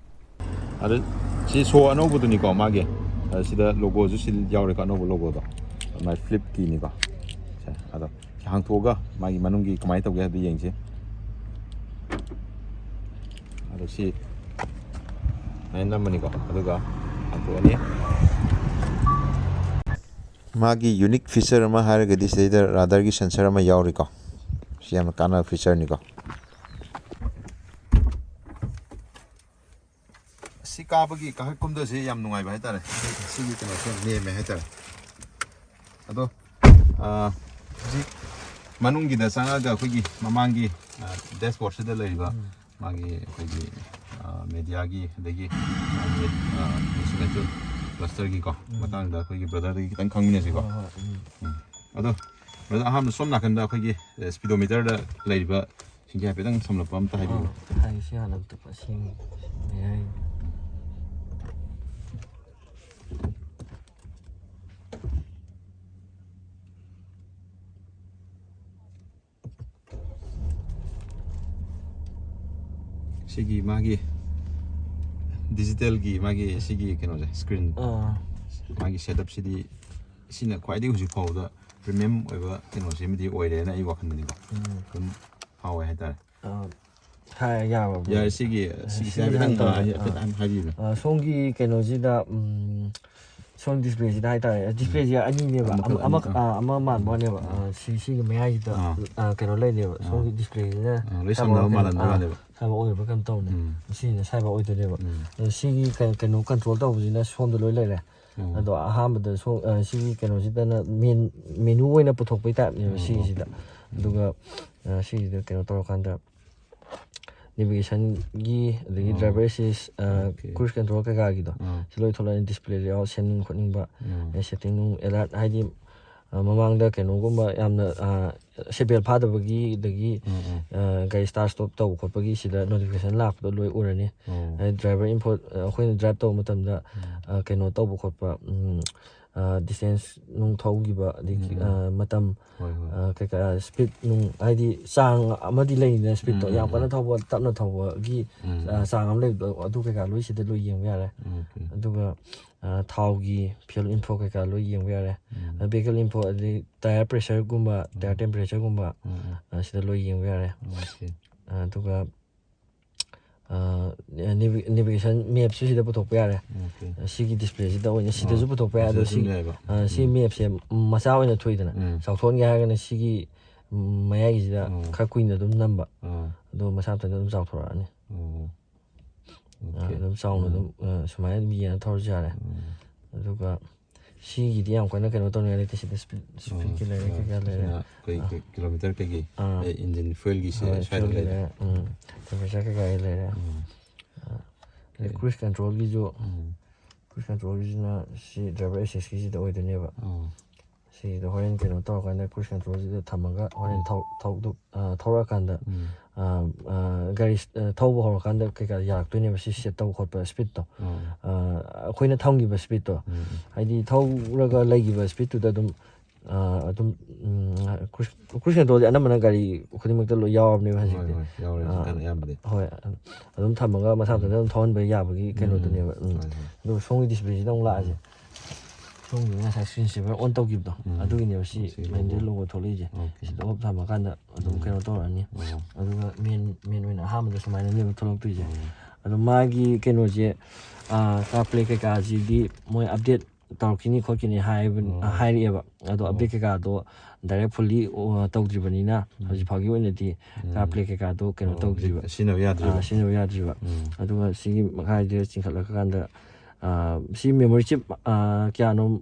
ꯑꯗ ꯁꯤ ꯁꯣ ꯑꯅꯧꯕꯗꯨꯅꯤꯀꯣ ꯃꯥꯒꯤ꯫ ꯑꯗ ꯁꯤꯗ logoꯁꯨ ꯁꯤ ꯌꯥꯎꯔꯦꯀꯣ, ꯑꯅꯧꯕ logoꯗꯣ꯫ ꯃꯥꯏ flipꯀꯤꯅꯤꯀꯣ꯫ ꯁꯦ, ꯑꯗꯣ ꯁꯤ ꯍꯥꯡꯇꯣꯛꯑꯒ ꯃꯥꯒꯤ ꯃꯅꯨꯡꯒꯤ ꯀꯃꯥꯏꯅ ꯇꯧꯒꯦ ꯍꯥꯏꯕꯗꯨ ꯌꯦꯡꯁꯤ꯫ ꯑꯗꯣ ꯁꯤ ꯁꯨꯃꯥꯏꯅ ꯅꯝꯃꯅꯤꯀꯣ꯫ ꯑꯗꯨꯒ ꯍꯥꯡꯗꯣꯛꯑꯅꯤ꯫ ꯃꯥꯒꯤ ꯌꯨꯅꯤꯛ ꯐꯤꯆꯔ ꯑꯃ ꯍꯥꯏꯔꯒꯗꯤ ꯁꯤꯗꯩꯗ ꯔꯥꯗꯥꯔꯒꯤ ꯁꯦꯟꯁꯔ ꯑꯃ ꯌꯥꯎꯔꯤꯀꯣ꯫ ꯁꯤ ꯌꯥꯝꯅ ꯀꯥꯟꯅꯕ ꯐꯤꯆꯔꯅꯤꯀꯣ꯫ ꯁꯤ ꯀꯥꯕꯒꯤ ꯀꯥꯈꯠ ꯀꯨꯝꯊꯁꯤ ꯌꯥꯝ ꯅꯨꯡꯉꯥꯏꯕ ꯍꯥꯏꯇꯥꯔꯦ꯫ ꯁꯤꯒꯤ ꯀꯩꯅꯣꯁꯦ ꯌꯥꯝ ꯅꯦꯝꯃꯦ ꯍꯥꯏꯇꯥꯔꯦ꯫ ꯑꯗꯣ ꯍꯧꯖꯤꯛ ꯃꯅꯨꯡꯒꯤꯗ ꯆꯪꯉꯒ ꯑꯩꯈꯣꯏꯒꯤ ꯃꯃꯥꯡꯒꯤ ꯗꯦꯁꯕꯣꯔꯗꯁꯤꯗ ꯂꯩꯔꯤꯕ ꯃꯥꯒꯤ ꯑꯩꯈꯣꯏꯒꯤ ꯃꯦꯗꯤꯌꯥꯒꯤ, ꯑꯗꯒꯤ ꯃꯥꯒꯤ ꯏꯟꯁꯇ꯭ꯔꯨꯃꯦꯟꯇꯦꯜ ꯀ꯭ꯂꯁꯇꯔꯒꯤꯀꯣ ꯃꯇꯥꯡꯗ ꯑꯩꯈꯣꯏꯒꯤ ꯕ꯭ꯔꯗꯔꯗꯒꯤ ꯈꯤꯇꯪ ꯈꯪꯃꯤꯟꯅꯁꯤꯀꯣ꯫ ꯎꯝ꯫ ꯑꯗꯣ ꯕ꯭ꯔꯗꯔ, ꯑꯍꯥꯟꯕꯗ ꯁꯣꯝ ꯅꯥꯀꯟꯗ ꯑꯩꯈꯣꯏꯒꯤ ꯁ꯭ꯄꯤꯗꯣꯃꯤꯇꯔꯗ ꯂꯩꯔꯤꯕ ꯁꯤꯡꯁꯦ ꯍꯥꯏꯐꯦꯠꯇꯪ ꯁꯝꯂꯞꯄ ꯑꯝꯇ ꯍꯥꯏꯕꯤꯌꯨ꯫ ꯑꯥ, ꯍꯥꯏꯁꯤ ꯍꯥꯟꯅ ꯑꯝꯇ ꯁꯦꯝꯒꯦ꯫ ꯃꯌꯥꯏ꯫ ꯁꯤꯒꯤ ꯃꯥꯒꯤ ꯗꯤꯖꯤꯇꯦꯜꯒꯤ ꯃꯥꯒꯤ ꯁꯤꯒꯤ ꯀꯩꯅꯣꯁꯦ, ꯁ꯭ꯀ꯭ꯔꯤꯟ, ꯑꯥ꯫ ꯃꯥꯒꯤ ꯁꯦꯠꯑꯞꯁꯤꯗꯤ ꯁꯤꯅ ꯈ꯭ꯋꯥꯏꯗꯒꯤ ꯍꯧꯖꯤꯛ ꯐꯥꯎꯕꯗ ꯄ꯭ꯔꯤꯃꯤꯌꯝ ꯑꯣꯏꯕ ꯀꯩꯅꯣꯁꯤꯃꯗꯤ ꯑꯣꯏꯔꯦꯅ ꯑꯩ ꯋꯥꯈꯜꯗꯅꯤꯀꯣ꯫ ꯎꯝ꯫ ꯑꯗꯨꯝ ꯐꯥꯎꯋꯦ ꯍꯥꯏꯇꯥꯔꯦ꯫ ꯑꯥ, ꯍꯥꯏ ꯌꯥꯕ꯭ꯔꯣ? ꯌꯥꯔꯦ, ꯁꯤꯒꯤ, ꯁꯤꯒꯤꯁꯦ ꯁꯤꯒꯤ ꯍꯥꯏꯐꯦꯠꯇꯪ, ꯍꯥꯏꯐꯦꯠ ꯑꯥ, ꯍꯥꯏꯐꯦꯠ ꯑꯥ꯫ ꯍꯥꯏꯕꯤꯌꯨꯅꯦ꯫ ꯑꯥ, ꯁꯣꯝꯒꯤ ꯀꯩꯅꯣꯁꯤꯗ, ꯎꯝ, ꯁꯣꯝ ꯗꯤꯁꯄ꯭ꯂꯦꯁꯤꯗ ꯍꯥꯏꯇꯥꯔꯦ, ꯗꯤꯁꯄ꯭ꯂꯦꯁꯦ ꯑꯅꯤꯅꯦꯕ, ꯑꯃ, ꯃꯈꯜ ꯑꯅꯤ, ꯑꯃꯈꯛ-, ꯑꯥ꯫ ꯑꯥ, ꯑꯃ ꯃꯥꯟꯕ ꯋꯥꯅꯦꯕ꯫ ꯑꯥ꯫ ꯑꯥ, ꯁꯤ, ꯁꯤꯒꯤ ꯃꯌꯥꯏꯁꯤꯗ, ꯑꯥ꯫ ꯑꯥ, ꯀꯩꯅꯣ ꯂꯩꯅꯦꯕ, ꯑꯥ꯫ ꯁꯣꯝꯒꯤ ꯗꯤꯁꯄ꯭ꯂꯦꯁꯤꯅ ꯑꯥ, ꯂꯣꯏ ꯁꯥꯏꯕ ꯁꯝꯅꯕ ꯀꯩꯅꯣ, ꯃꯥꯜꯍꯟꯕ ꯑꯥ, ꯋꯥꯅꯦꯕ꯫ ꯁꯥꯏꯕ ꯑꯣꯏꯕ ꯀꯩꯅꯣ ꯇꯧꯅꯦ꯫ ꯎꯝ꯫ ꯁꯤꯅ ꯁꯥꯏꯕ ꯑꯣꯏꯗꯣꯏꯅꯦꯕ꯫ ꯎꯝ꯫ ꯑꯗꯣ ꯁꯤꯒꯤ ꯀꯩ-, ꯀꯩꯅꯣ ꯀꯟꯇ꯭ꯔꯣꯜ ꯇꯧꯕꯁꯤꯅ ꯁꯣꯝꯗ ꯂꯣꯏ ꯂꯩꯔꯦ꯫ ꯎꯝ꯫ ꯑꯗꯣ ꯑꯍꯥꯟꯕꯗ ꯁꯣꯝ, ꯑ, ꯁꯤꯒꯤ ꯀꯩꯅꯣꯁꯤꯗꯅ ꯃꯦꯟ, ꯃꯦꯅꯨ ꯑꯣꯏꯅ ꯄꯨꯊꯣꯛꯄꯩ ꯇꯥꯏꯞꯅꯦꯕ ꯎꯝ, ꯎꯝ꯫ ꯁꯤꯒꯤꯁꯤꯗ꯫ ꯎꯝ꯫ ꯑꯗꯨꯒ, ꯑ, ꯁꯤꯒꯤꯁꯤꯗ ꯀꯩꯅꯣ ꯇꯧꯔꯀꯥꯟꯗ ꯅꯦꯚꯤꯒꯦꯁꯟꯒꯤ, ꯑꯗꯒꯤ ꯑꯣ꯫ ꯗ꯭ꯔꯥꯏꯚꯔ ꯑꯦꯁꯤꯁ, ꯑ, ꯑꯣꯀꯦ꯫ ꯀ꯭ꯔꯨꯏꯁ ꯀꯟꯇ꯭ꯔꯣꯜ ꯀꯩꯀꯥꯒꯤꯗꯣ, ꯑꯥ꯫ ꯁꯤ ꯂꯣꯏ ꯊꯣꯛꯂꯛꯑꯅꯤ꯫ ꯗꯤꯁꯄ꯭ꯂꯦ ꯂꯦꯑꯥꯎꯠ ꯁꯦꯝꯅꯤꯡ ꯈꯣꯠꯅꯤꯡꯕ, ꯑꯥ꯫ ꯑꯗꯩ ꯁꯦꯠꯇꯤꯡ ꯅꯨꯡ ꯑꯦꯂꯥꯔꯠ ꯍꯥꯏꯗꯤ, ꯑ, ꯃꯃꯥꯡꯗ ꯀꯩꯅꯣꯒꯨꯝꯕ ꯌꯥꯝꯅ, ꯑ, ꯁꯦꯠ ꯕꯦꯜ ꯐꯥꯗꯕꯒꯤ, ꯑꯗꯒꯤ, ꯑꯥ, ꯑꯥ꯫ ꯑ, ꯒꯥꯔꯤ ꯁ꯭ꯇꯥꯔꯠ ꯁ꯭ꯇꯣꯞ ꯇꯧꯕ ꯈꯣꯠꯄꯒꯤ ꯁꯤꯗ ꯅꯣꯇꯤꯐꯤꯀꯦꯁꯟ ꯂꯥꯛꯄꯗꯣ ꯂꯣꯏ ꯎꯔꯅꯤ꯫ ꯑꯣ꯫ ꯑꯗꯩ ꯗ꯭ꯔꯥꯏꯚꯔ ꯏꯟꯐꯣ, ꯑ, ꯑꯩꯈꯣꯏꯅ ꯗ꯭ꯔꯥꯏꯚ ꯇꯧꯕ ꯃꯇꯝꯗ, ꯎꯝ꯫ ꯑ, ꯀꯩꯅꯣ ꯇꯧꯕ ꯈꯣꯠꯄ, ꯎꯝ, ꯑ, ꯗꯤꯁꯇꯦꯟꯁ ꯅꯨꯡ ꯊꯧꯈꯤꯕ, ꯑꯗꯒꯤ, ꯎꯝ, ꯎꯝ꯫ ꯑ, ꯃꯇꯝ, ꯍꯣꯏ, ꯍꯣꯏ꯫ ꯑ, ꯀꯩꯀꯥ ꯁ꯭ꯄꯤꯗ ꯅꯨꯡ, ꯍꯥꯏꯗꯤ ꯆꯥꯡ ꯑꯃꯗꯤ ꯂꯩꯅꯤꯗꯅ ꯁ꯭ꯄꯤꯗꯇꯣ꯫ ꯎꯝ, ꯎꯝ, ꯌꯥꯝ ꯀꯟꯅ ꯎꯝ꯫ ꯊꯧꯕ, ꯇꯞꯅ ꯊꯧꯕꯒꯤ, ꯎꯝ, ꯑ, ꯎꯝ꯫ ꯆꯥꯡ ꯑꯃ ꯂꯩꯕꯗꯣ, ꯑꯗꯨ ꯀꯩꯀꯥ ꯂꯣꯏ ꯁꯤꯗ ꯂꯣꯏ ꯌꯦꯡꯕ ꯌꯥꯔꯦ꯫ ꯑꯣꯀꯦ꯫ ꯑꯗꯨꯒ, ꯑ, ꯊꯥꯎꯒꯤ ꯐ꯭ꯌꯨꯜ ꯏꯟꯐꯣ ꯀꯩꯀꯥ ꯂꯣꯏ ꯌꯦꯡꯕ ꯌꯥꯔꯦ꯫ ꯎꯝ꯫ ꯑ, ꯚꯤꯍꯤꯀꯜ ꯏꯟꯐꯣ, ꯑꯗꯩ ꯇꯥꯌꯔ ꯄ꯭ꯔꯦꯁꯔꯒꯨꯝꯕ, ꯇꯥꯌꯔ ꯎꯝ꯫ ꯇꯦꯝꯄꯔꯦꯆꯔꯒꯨꯝꯕ, ꯎꯝ, ꯎꯝ꯫ ꯑ, ꯁꯤꯗ ꯂꯣꯏ ꯌꯦꯡꯕ ꯌꯥꯔꯦ꯫ ꯑꯣꯀꯦ꯫ ꯑ, ꯑꯗꯨꯒ, ꯅꯦꯚꯤꯒꯦꯁꯟ ꯃꯦꯞꯁꯨ ꯁꯤꯗ ꯄꯨꯊꯣꯛꯄ ꯌꯥꯔꯦ꯫ ꯑꯣꯀꯦ꯫ ꯁꯤꯒꯤ ꯗꯤꯁꯄ꯭ꯂꯦꯁꯤꯗ ꯑꯣꯏꯅ ꯁꯤꯗꯁꯨ ꯄꯨꯊꯣꯛꯄ ꯌꯥꯏ꯫ ꯑꯗꯣ ꯁꯤꯗꯁꯨ ꯁꯤ ꯌꯥꯏꯕ꯫ ꯑ, ꯁꯤ ꯃꯦꯞꯁꯦ ꯃꯆꯥ ꯑꯣꯏꯅ ꯊꯣꯛꯏꯗꯅ꯫ ꯎꯝ꯫ ꯆꯥꯎꯊꯣꯛꯍꯟꯒꯦ ꯍꯥꯏꯔꯒꯅ ꯁꯤꯒꯤ ꯃꯌꯥꯏꯒꯤꯁꯤꯗ ꯎꯝ꯫ ꯈꯔ ꯀꯨꯏꯅ ꯑꯗꯨꯝ ꯅꯝꯕ꯫ ꯑꯥ꯫ ꯑꯗꯣ ꯃꯁꯥ ꯃꯊꯟꯇ ꯑꯗꯨꯝ ꯆꯥꯎꯊꯣꯔꯛꯑꯅꯤ꯫ ꯑꯣ꯫ ꯑ, ꯑꯣꯀꯦ꯫ ꯑꯗꯨꯝ ꯆꯥꯎꯅ ꯎꯝ꯫ ꯑꯗꯨꯝ ꯑ, ꯁꯨꯃꯥꯏꯅ ꯑꯗꯨꯝ ꯌꯦꯡꯉ ꯊꯧꯔꯁꯨ ꯌꯥꯔꯦ꯫ ꯎꯝ꯫ ꯑꯗꯨꯒ ꯁꯤꯒꯤꯗꯤ ꯌꯥꯝ ꯀꯟꯅ ꯀꯩꯅꯣ ꯇꯧꯅꯤꯡꯉꯥꯏ ꯂꯩꯇꯦ꯫ ꯁꯤꯗ ꯁ꯭ꯄꯤꯠ ꯁ꯭ꯄꯤꯠꯀꯤ ꯑꯣ, ꯂꯩꯔꯦ, ꯑꯣ, ꯀꯩꯀꯥ ꯂꯩꯔꯦ꯫ ꯁꯤꯅ ꯑꯩꯈꯣꯏ ꯑꯥ꯫ ꯀꯤ-, ꯀꯤꯂꯣꯃꯤꯇꯔ ꯀꯩꯒꯤ, ꯑꯥ, ꯑꯦ, ꯏꯟꯖꯤꯟ ꯐ꯭ꯌꯨꯜꯒꯤꯁꯦ ꯍꯣꯏ, ꯁ꯭ꯋꯥꯏꯗ ꯐ꯭ꯌꯨꯜꯒꯤ ꯂꯩꯔꯦ꯫ ꯂꯩꯔꯦ꯫ ꯎꯝ, ꯇꯦꯝꯄꯔꯦꯆꯔ ꯀꯩꯀꯥ ꯂꯩꯔꯦ꯫ ꯎꯝ꯫ ꯑꯗꯩ ꯀ꯭ꯔꯨꯏꯁ ꯀꯟꯇ꯭ꯔꯣꯜꯒꯤꯁꯨ, ꯎꯝ꯫ ꯀ꯭ꯔꯨꯏꯁ ꯀꯟꯇ꯭ꯔꯣꯜꯒꯤꯁꯤꯅ ꯁꯤ ꯗ꯭ꯔꯥꯏꯚꯔ ꯑꯦꯁꯤꯁꯀꯤꯁꯤꯗ ꯑꯣꯏꯗꯣꯏꯅꯦꯕ꯫ ꯑꯣ꯫ ꯁꯤꯗ ꯍꯣꯔꯦꯟ ꯀꯩꯅꯣ ꯇꯧꯔꯀꯥꯟꯗ ꯀ꯭ꯔꯨꯏꯁ ꯀꯟꯇ꯭ꯔꯣꯜꯁꯤꯗ ꯊꯝꯃꯒ ꯍꯣꯔꯦꯟ ꯎꯝ꯫ ꯊꯧ-, ꯊꯧꯗꯣꯛ-, ꯑ, ꯊꯧꯔꯛꯑꯀꯥꯟꯗ, ꯎꯝ꯫ ꯑ, ꯑ, ꯒꯥꯔꯤ, ꯑ, ꯊꯧꯕ ꯍꯧꯔꯀꯥꯟꯗ ꯀꯩꯀꯥ ꯌꯥꯔꯛꯇꯣꯏꯅꯦꯕ, ꯁꯤ ꯁꯦꯠ ꯇꯧꯕ ꯈꯣꯠꯄ, ꯁ꯭ꯄꯤꯠꯇꯣ꯫ ꯑꯣ꯫ ꯑ, ꯑꯩꯈꯣꯏꯅ ꯊꯝꯈꯤꯕ ꯁ꯭ꯄꯤꯠꯇꯣ, ꯎꯝ, ꯎꯝ꯫ ꯍꯥꯏꯗꯤ ꯊꯧꯔꯒ ꯂꯩꯈꯤꯕ ꯁ꯭ꯄꯤꯠꯇꯨꯗ ꯑꯗꯨꯝ, ꯑ, ꯑꯗꯨꯝ, ꯎꯝ, ꯀ꯭ꯔꯨꯏꯁ, ꯀ꯭ꯔꯨꯏꯁ ꯀꯟꯇ꯭ꯔꯣꯜꯁꯦ ꯑꯅꯝꯕꯅ ꯒꯥꯔꯤ ꯈꯨꯗꯤꯡꯃꯛꯇ ꯂꯣꯏ ꯌꯥꯎꯔꯕꯅꯦꯕ ꯍꯣꯏ, ꯍꯧꯖꯤꯛꯇꯤ꯫ ꯍꯣꯏ, ꯌꯥꯎꯔꯦ ꯑ, ꯍꯧꯖꯤꯛꯀꯥꯟ ꯑꯌꯥꯝꯕꯗꯤ꯫ ꯍꯣꯏ, ꯑꯗꯨꯝ ꯊꯝꯃꯒ ꯃꯁꯥ ꯃꯊꯟꯇ ꯑꯗꯨꯝ ꯊꯧꯍꯟꯕ ꯌꯥꯕꯒꯤ ꯀꯩꯅꯣꯗꯨꯅꯦꯕ꯫ ꯎꯝ꯫ ꯍꯣꯏ, ꯍꯣꯏ꯫ ꯑꯗꯨꯒ ꯁꯣꯝꯒꯤ ꯗꯤꯁꯄ꯭ꯂꯦꯁꯤꯗ ꯑꯃꯨꯛ ꯂꯥꯛꯑꯁꯦ꯫ ꯁꯣꯝꯒꯤ ꯉꯁꯥꯏ ꯁ꯭ꯀ꯭ꯔꯤꯟ ꯁꯦꯚꯔ ꯑꯣꯟ ꯇꯧꯈꯤꯕꯗꯣ, ꯎꯝ꯫ ꯑꯗꯨꯒꯤꯅꯦꯕ ꯁꯤ ꯁꯤ ꯃꯦꯟꯗꯦꯜ ꯂꯣꯒꯣ꯫ ꯂꯣꯒꯣ ꯊꯣꯛꯂꯛꯏꯁꯦ꯫ ꯑꯣꯀꯦ꯫ ꯁꯤꯗ ꯑꯣꯐ ꯊꯝꯃꯀꯥꯟꯗ ꯑꯗꯨꯝ ꯎꯝ꯫ ꯀꯩꯅꯣ ꯇꯧꯔꯛꯑꯅꯤ꯫ ꯑꯣ꯫ ꯑꯗꯨꯒ ꯃꯦꯟ, ꯃꯦꯟ ꯑꯣꯏꯅ ꯑꯍꯥꯟꯕꯗ ꯁꯨꯃꯥꯏꯅꯅꯦꯕ ꯊꯣꯛꯂꯛꯇꯣꯏꯁꯦ꯫ ꯑꯣ꯫ ꯑꯗꯣ ꯃꯥꯒꯤ ꯀꯩꯅꯣꯁꯦ, ꯑꯥ, CarPlay ꯀꯩꯀꯥꯁꯤꯗꯤ ꯃꯣꯏ ꯑꯞꯗꯦꯠ ꯇꯧꯔꯛꯈꯤꯅꯤ ꯈꯣꯠꯈꯤꯅꯤ ꯍꯥꯏꯕ-, ꯑꯣ꯫ ꯍꯥꯏꯔꯛꯑꯦꯕ꯫ ꯑꯗꯣ ꯑꯣ꯫ ꯑꯞꯗꯦꯠ ꯀꯩꯀꯥꯗꯣ ꯗꯥꯏꯔꯦꯛ ꯐꯨꯜꯂꯤ, ꯑ, ꯇꯧꯗ꯭ꯔꯤꯕꯅꯤꯅ ꯎꯝ꯫ ꯍꯧꯖꯤꯛ ꯐꯥꯎꯒꯤ ꯑꯣꯏꯅꯗꯤ ꯎꯝ꯫ CarPlay ꯀꯩꯀꯥꯗꯣ ꯀꯩꯅꯣ ꯑꯣ, ꯇꯧꯗ꯭ꯔꯤꯕ꯫ ꯁꯤꯖꯤꯟꯅꯕ ꯌꯥꯗ꯭ꯔꯤꯕ? ꯑꯥ, ꯁꯤꯖꯤꯟꯅꯕ ꯌꯥꯗ꯭ꯔꯤꯕ꯫ ꯎꯝ꯫ ꯑꯗꯨꯒ ꯁꯤꯒꯤ ꯃꯈꯥꯁꯤꯗ ꯆꯤꯡꯈꯠꯂꯀꯥꯟꯗ, ꯑꯥ, ꯁꯤ ꯃꯦꯃꯣꯔꯤ ꯆꯤꯞ, ꯑꯥ, ꯀꯌꯥꯅꯣ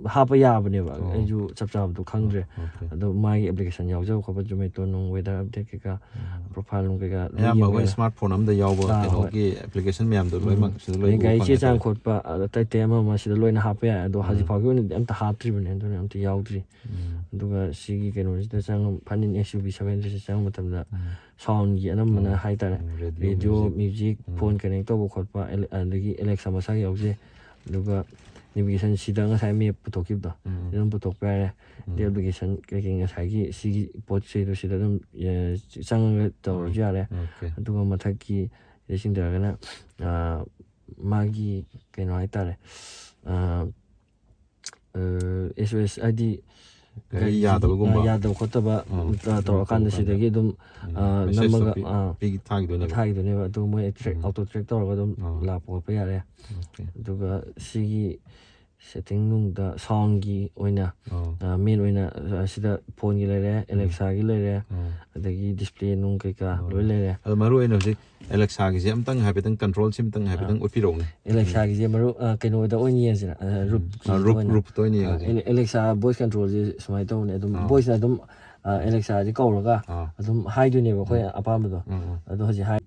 ꯍꯥꯞꯄ ꯌꯥꯕꯅꯦꯕ꯫ ꯑꯣ꯫ ꯑꯩꯁꯨ ꯆꯞ ꯆꯥꯕꯗꯣ ꯈꯪꯗ꯭ꯔꯦ꯫ ꯑꯣꯀꯦ꯫ ꯑꯗꯣ ꯃꯥꯒꯤ ꯑꯦꯄ꯭ꯂꯤꯀꯦꯁꯟ ꯌꯥꯎꯖꯕ ꯈꯣꯠꯄ, Zomato ꯅꯨꯡ, weather update ꯀꯩꯀꯥ, ꯎꯝ꯫ profile ꯅꯨꯡ ꯀꯩꯀꯥ ꯂꯣꯏ ꯑꯌꯥꯝꯕ ꯌꯦꯡꯕ ꯑꯩꯈꯣꯏ ꯌꯥꯏ꯫ ꯁ꯭ꯃꯥꯔꯠ ꯐꯣꯟ ꯑꯝꯗ ꯌꯥꯎꯕ ꯑꯥ, ꯍꯣꯏ꯫ ꯀꯩꯅꯣꯒꯤ ꯑꯦꯄ꯭ꯂꯤꯀꯦꯁꯟ ꯃꯌꯥꯝꯗꯣ ꯎꯝ꯫ ꯂꯣꯏꯅꯃꯛ ꯁꯤꯗ ꯂꯣꯏ ꯑꯗꯩ ꯎꯕ ꯒꯥꯔꯤ ꯆꯦ ꯐꯪꯉꯦ꯫ ꯆꯥꯡ ꯈꯣꯠꯄ, ꯑꯗ ꯑꯇꯩ ꯑꯇꯩ ꯑꯃ ꯑꯃ ꯁꯤꯗ ꯂꯣꯏꯅ ꯍꯥꯞꯄ ꯌꯥꯏ꯫ ꯑꯗꯣ ꯍꯧꯖꯤꯛ ꯎꯝ꯫ ꯐꯥꯎꯒꯤ ꯑꯣꯏꯅꯗꯤ ꯑꯝꯇ ꯍꯥꯞꯇ꯭ꯔꯤꯕꯅꯦ, ꯑꯗꯨꯅ ꯑꯝꯇ ꯌꯥꯎꯗ꯭ꯔꯤ꯫ ꯎꯝ꯫ ꯑꯗꯨꯒ ꯁꯤꯒꯤ ꯀꯩꯅꯣꯁꯤꯗ ꯆꯪꯉ, ꯐꯥꯏꯅꯤꯡ ꯑꯦꯛꯁ ꯌꯨ ꯚꯤ ꯁꯚꯦꯟ ꯍꯟꯗ꯭ꯔꯦꯗꯁꯤ ꯆꯪꯕ ꯃꯇꯝꯗ ꯎꯝ꯫ ꯁꯥꯎꯟꯒꯤ ꯑꯅꯝꯕꯅ ꯎꯝ꯫ ꯍꯥꯏꯇꯥꯔꯦ, ꯎꯝ, ꯔꯦꯗꯤꯑꯣ, ꯔꯦꯗꯤꯑꯣ, ꯃ꯭ꯌꯨꯖꯤꯛ꯫ ꯃ꯭ꯌꯨꯖꯤꯛ, ꯎꯝ꯫ ꯐꯣꯟ ꯀꯅꯦꯛ ꯇꯧꯕ ꯈꯣꯠꯄ, ꯑꯦꯂꯦ-, ꯑꯗꯒꯤ ꯑꯦꯂꯦꯛꯁꯥ ꯃꯁꯥꯒꯤ ꯌꯥꯎꯖꯩ꯫ ꯑꯗꯨꯒ ꯅꯦꯚꯤꯒꯦꯁꯟ ꯁꯤꯗ ꯉꯁꯥꯏ ꯃꯦꯞ ꯄꯨꯊꯣꯛꯈꯤꯕꯗꯣ, ꯎꯝ꯫ ꯁꯤꯗ ꯑꯗꯨꯝ ꯄꯨꯊꯣꯛꯄ ꯌꯥꯔꯦ꯫ ꯑꯗꯩ ꯎꯝ꯫ ꯑꯦꯄ꯭ꯂꯤꯀꯦꯁꯟ ꯀꯩꯀꯩ ꯉꯁꯥꯏꯒꯤ ꯁꯤꯒꯤ ꯄꯣꯠ ꯆꯩꯗꯣ ꯁꯤꯗ ꯑꯗꯨꯝ, ꯑꯦ, ꯆꯪꯉꯒ ꯇꯧꯔꯁꯨ ꯌꯥꯔꯦ꯫ ꯑꯣꯀꯦ꯫ ꯑꯗꯨꯒ ꯃꯊꯛꯀꯤ ꯁꯤꯗ ꯆꯤꯡꯊꯔꯒꯅ, ꯑ, ꯃꯥꯒꯤ ꯀꯩꯅꯣ ꯍꯥꯏꯇꯥꯔꯦ, ꯑ, ꯑ, ꯑꯦꯁ ꯑꯣ ꯑꯦꯁ ꯍꯥꯏꯗꯤ ꯒꯥꯔꯤ ꯌꯥꯗꯕꯒꯨꯝꯕ? ꯑ, ꯌꯥꯗꯕ ꯈꯣꯠꯇꯕ, ꯑꯥ, ꯑ, ꯇꯧꯔꯀꯥꯟꯗ ꯇꯧꯔꯀꯥꯟꯗ꯫ ꯁꯤꯗꯒꯤ ꯑꯗꯨꯝ, ꯎꯝ, ꯑ, message-ꯇꯣ ꯅꯝꯃꯒ, ꯄꯤ-, ꯑ, ꯄꯤ-, ꯊꯥꯈꯤꯗꯣꯏꯅꯦꯕ꯫ ꯊꯥꯈꯤꯗꯣꯏꯅꯦꯕ꯫ ꯑꯗꯨ ꯃꯣꯏ track, ꯎꯝ꯫ auto track ꯇꯧꯔꯒ ꯑꯗꯨꯝ ꯑꯥ꯫ ꯂꯥꯛꯄ ꯈꯣꯠꯄ ꯌꯥꯔꯦ꯫ Okay. ꯑꯗꯨꯒ ꯁꯤꯒꯤ setting ꯅꯨꯡꯗ sound-ꯒꯤ ꯑꯣꯏꯅ, ꯑꯥ꯫ ꯑ, main ꯑꯣꯏꯅ, ꯑ, ꯁꯤꯗ phone-ꯒꯤ ꯂꯩꯔꯦ, Alexa-ꯒꯤ ꯂꯩꯔꯦ, ꯑꯥ꯫ ꯑꯗꯒꯤ display ꯅꯨꯡ ꯀꯩꯀꯥ ꯑꯥ꯫ ꯂꯣꯏ ꯂꯩꯔꯦ꯫ ꯑꯗꯣ ꯃꯔꯨ ꯑꯣꯏꯅ ꯍꯧꯖꯤꯛ Alexa-ꯒꯤꯁꯦ ꯑꯝꯇꯪ ꯍꯥꯏꯐꯦꯠꯇꯪ control ꯁꯤꯝꯇꯪ ꯍꯥꯏꯐꯦꯠꯇꯪ ꯎꯠꯄꯤꯔꯛꯎꯅꯦ꯫ Alexa-ꯒꯤꯁꯦ ꯃꯔꯨ, ꯑ, ꯀꯩꯅꯣꯗ ꯑꯣꯏꯅ ꯌꯦꯡꯁꯤꯔ, ꯑ, ꯎꯝ꯫ roof-ꯀꯤꯗ ꯑ, roof, ꯑꯣꯏꯅ꯫ roof-ꯇ ꯑꯣꯏꯅ ꯑ, ꯌꯦꯡꯉꯁꯦ꯫ Ale-, Alexa voice control-ꯁꯦ ꯁꯨꯃꯥꯏꯅ ꯇꯧꯕꯅꯦ꯫ ꯑꯗꯨꯝ ꯑꯥ꯫ voice-ꯅ ꯑꯗꯨꯝ, ꯑ, Alexa-ꯁꯦ ꯀꯧꯔꯒ ꯑꯥ꯫ ꯑꯗꯨꯝ ꯍꯥꯏꯗꯣꯏꯅꯦꯕ ꯑꯩꯈꯣꯏ ꯎꯝ꯫ ꯑꯄꯥꯝꯕꯗꯣ꯫ ꯎꯝ, ꯎꯝ꯫ ꯑꯗꯣ ꯍꯧꯖꯤꯛ ꯍꯥꯏ,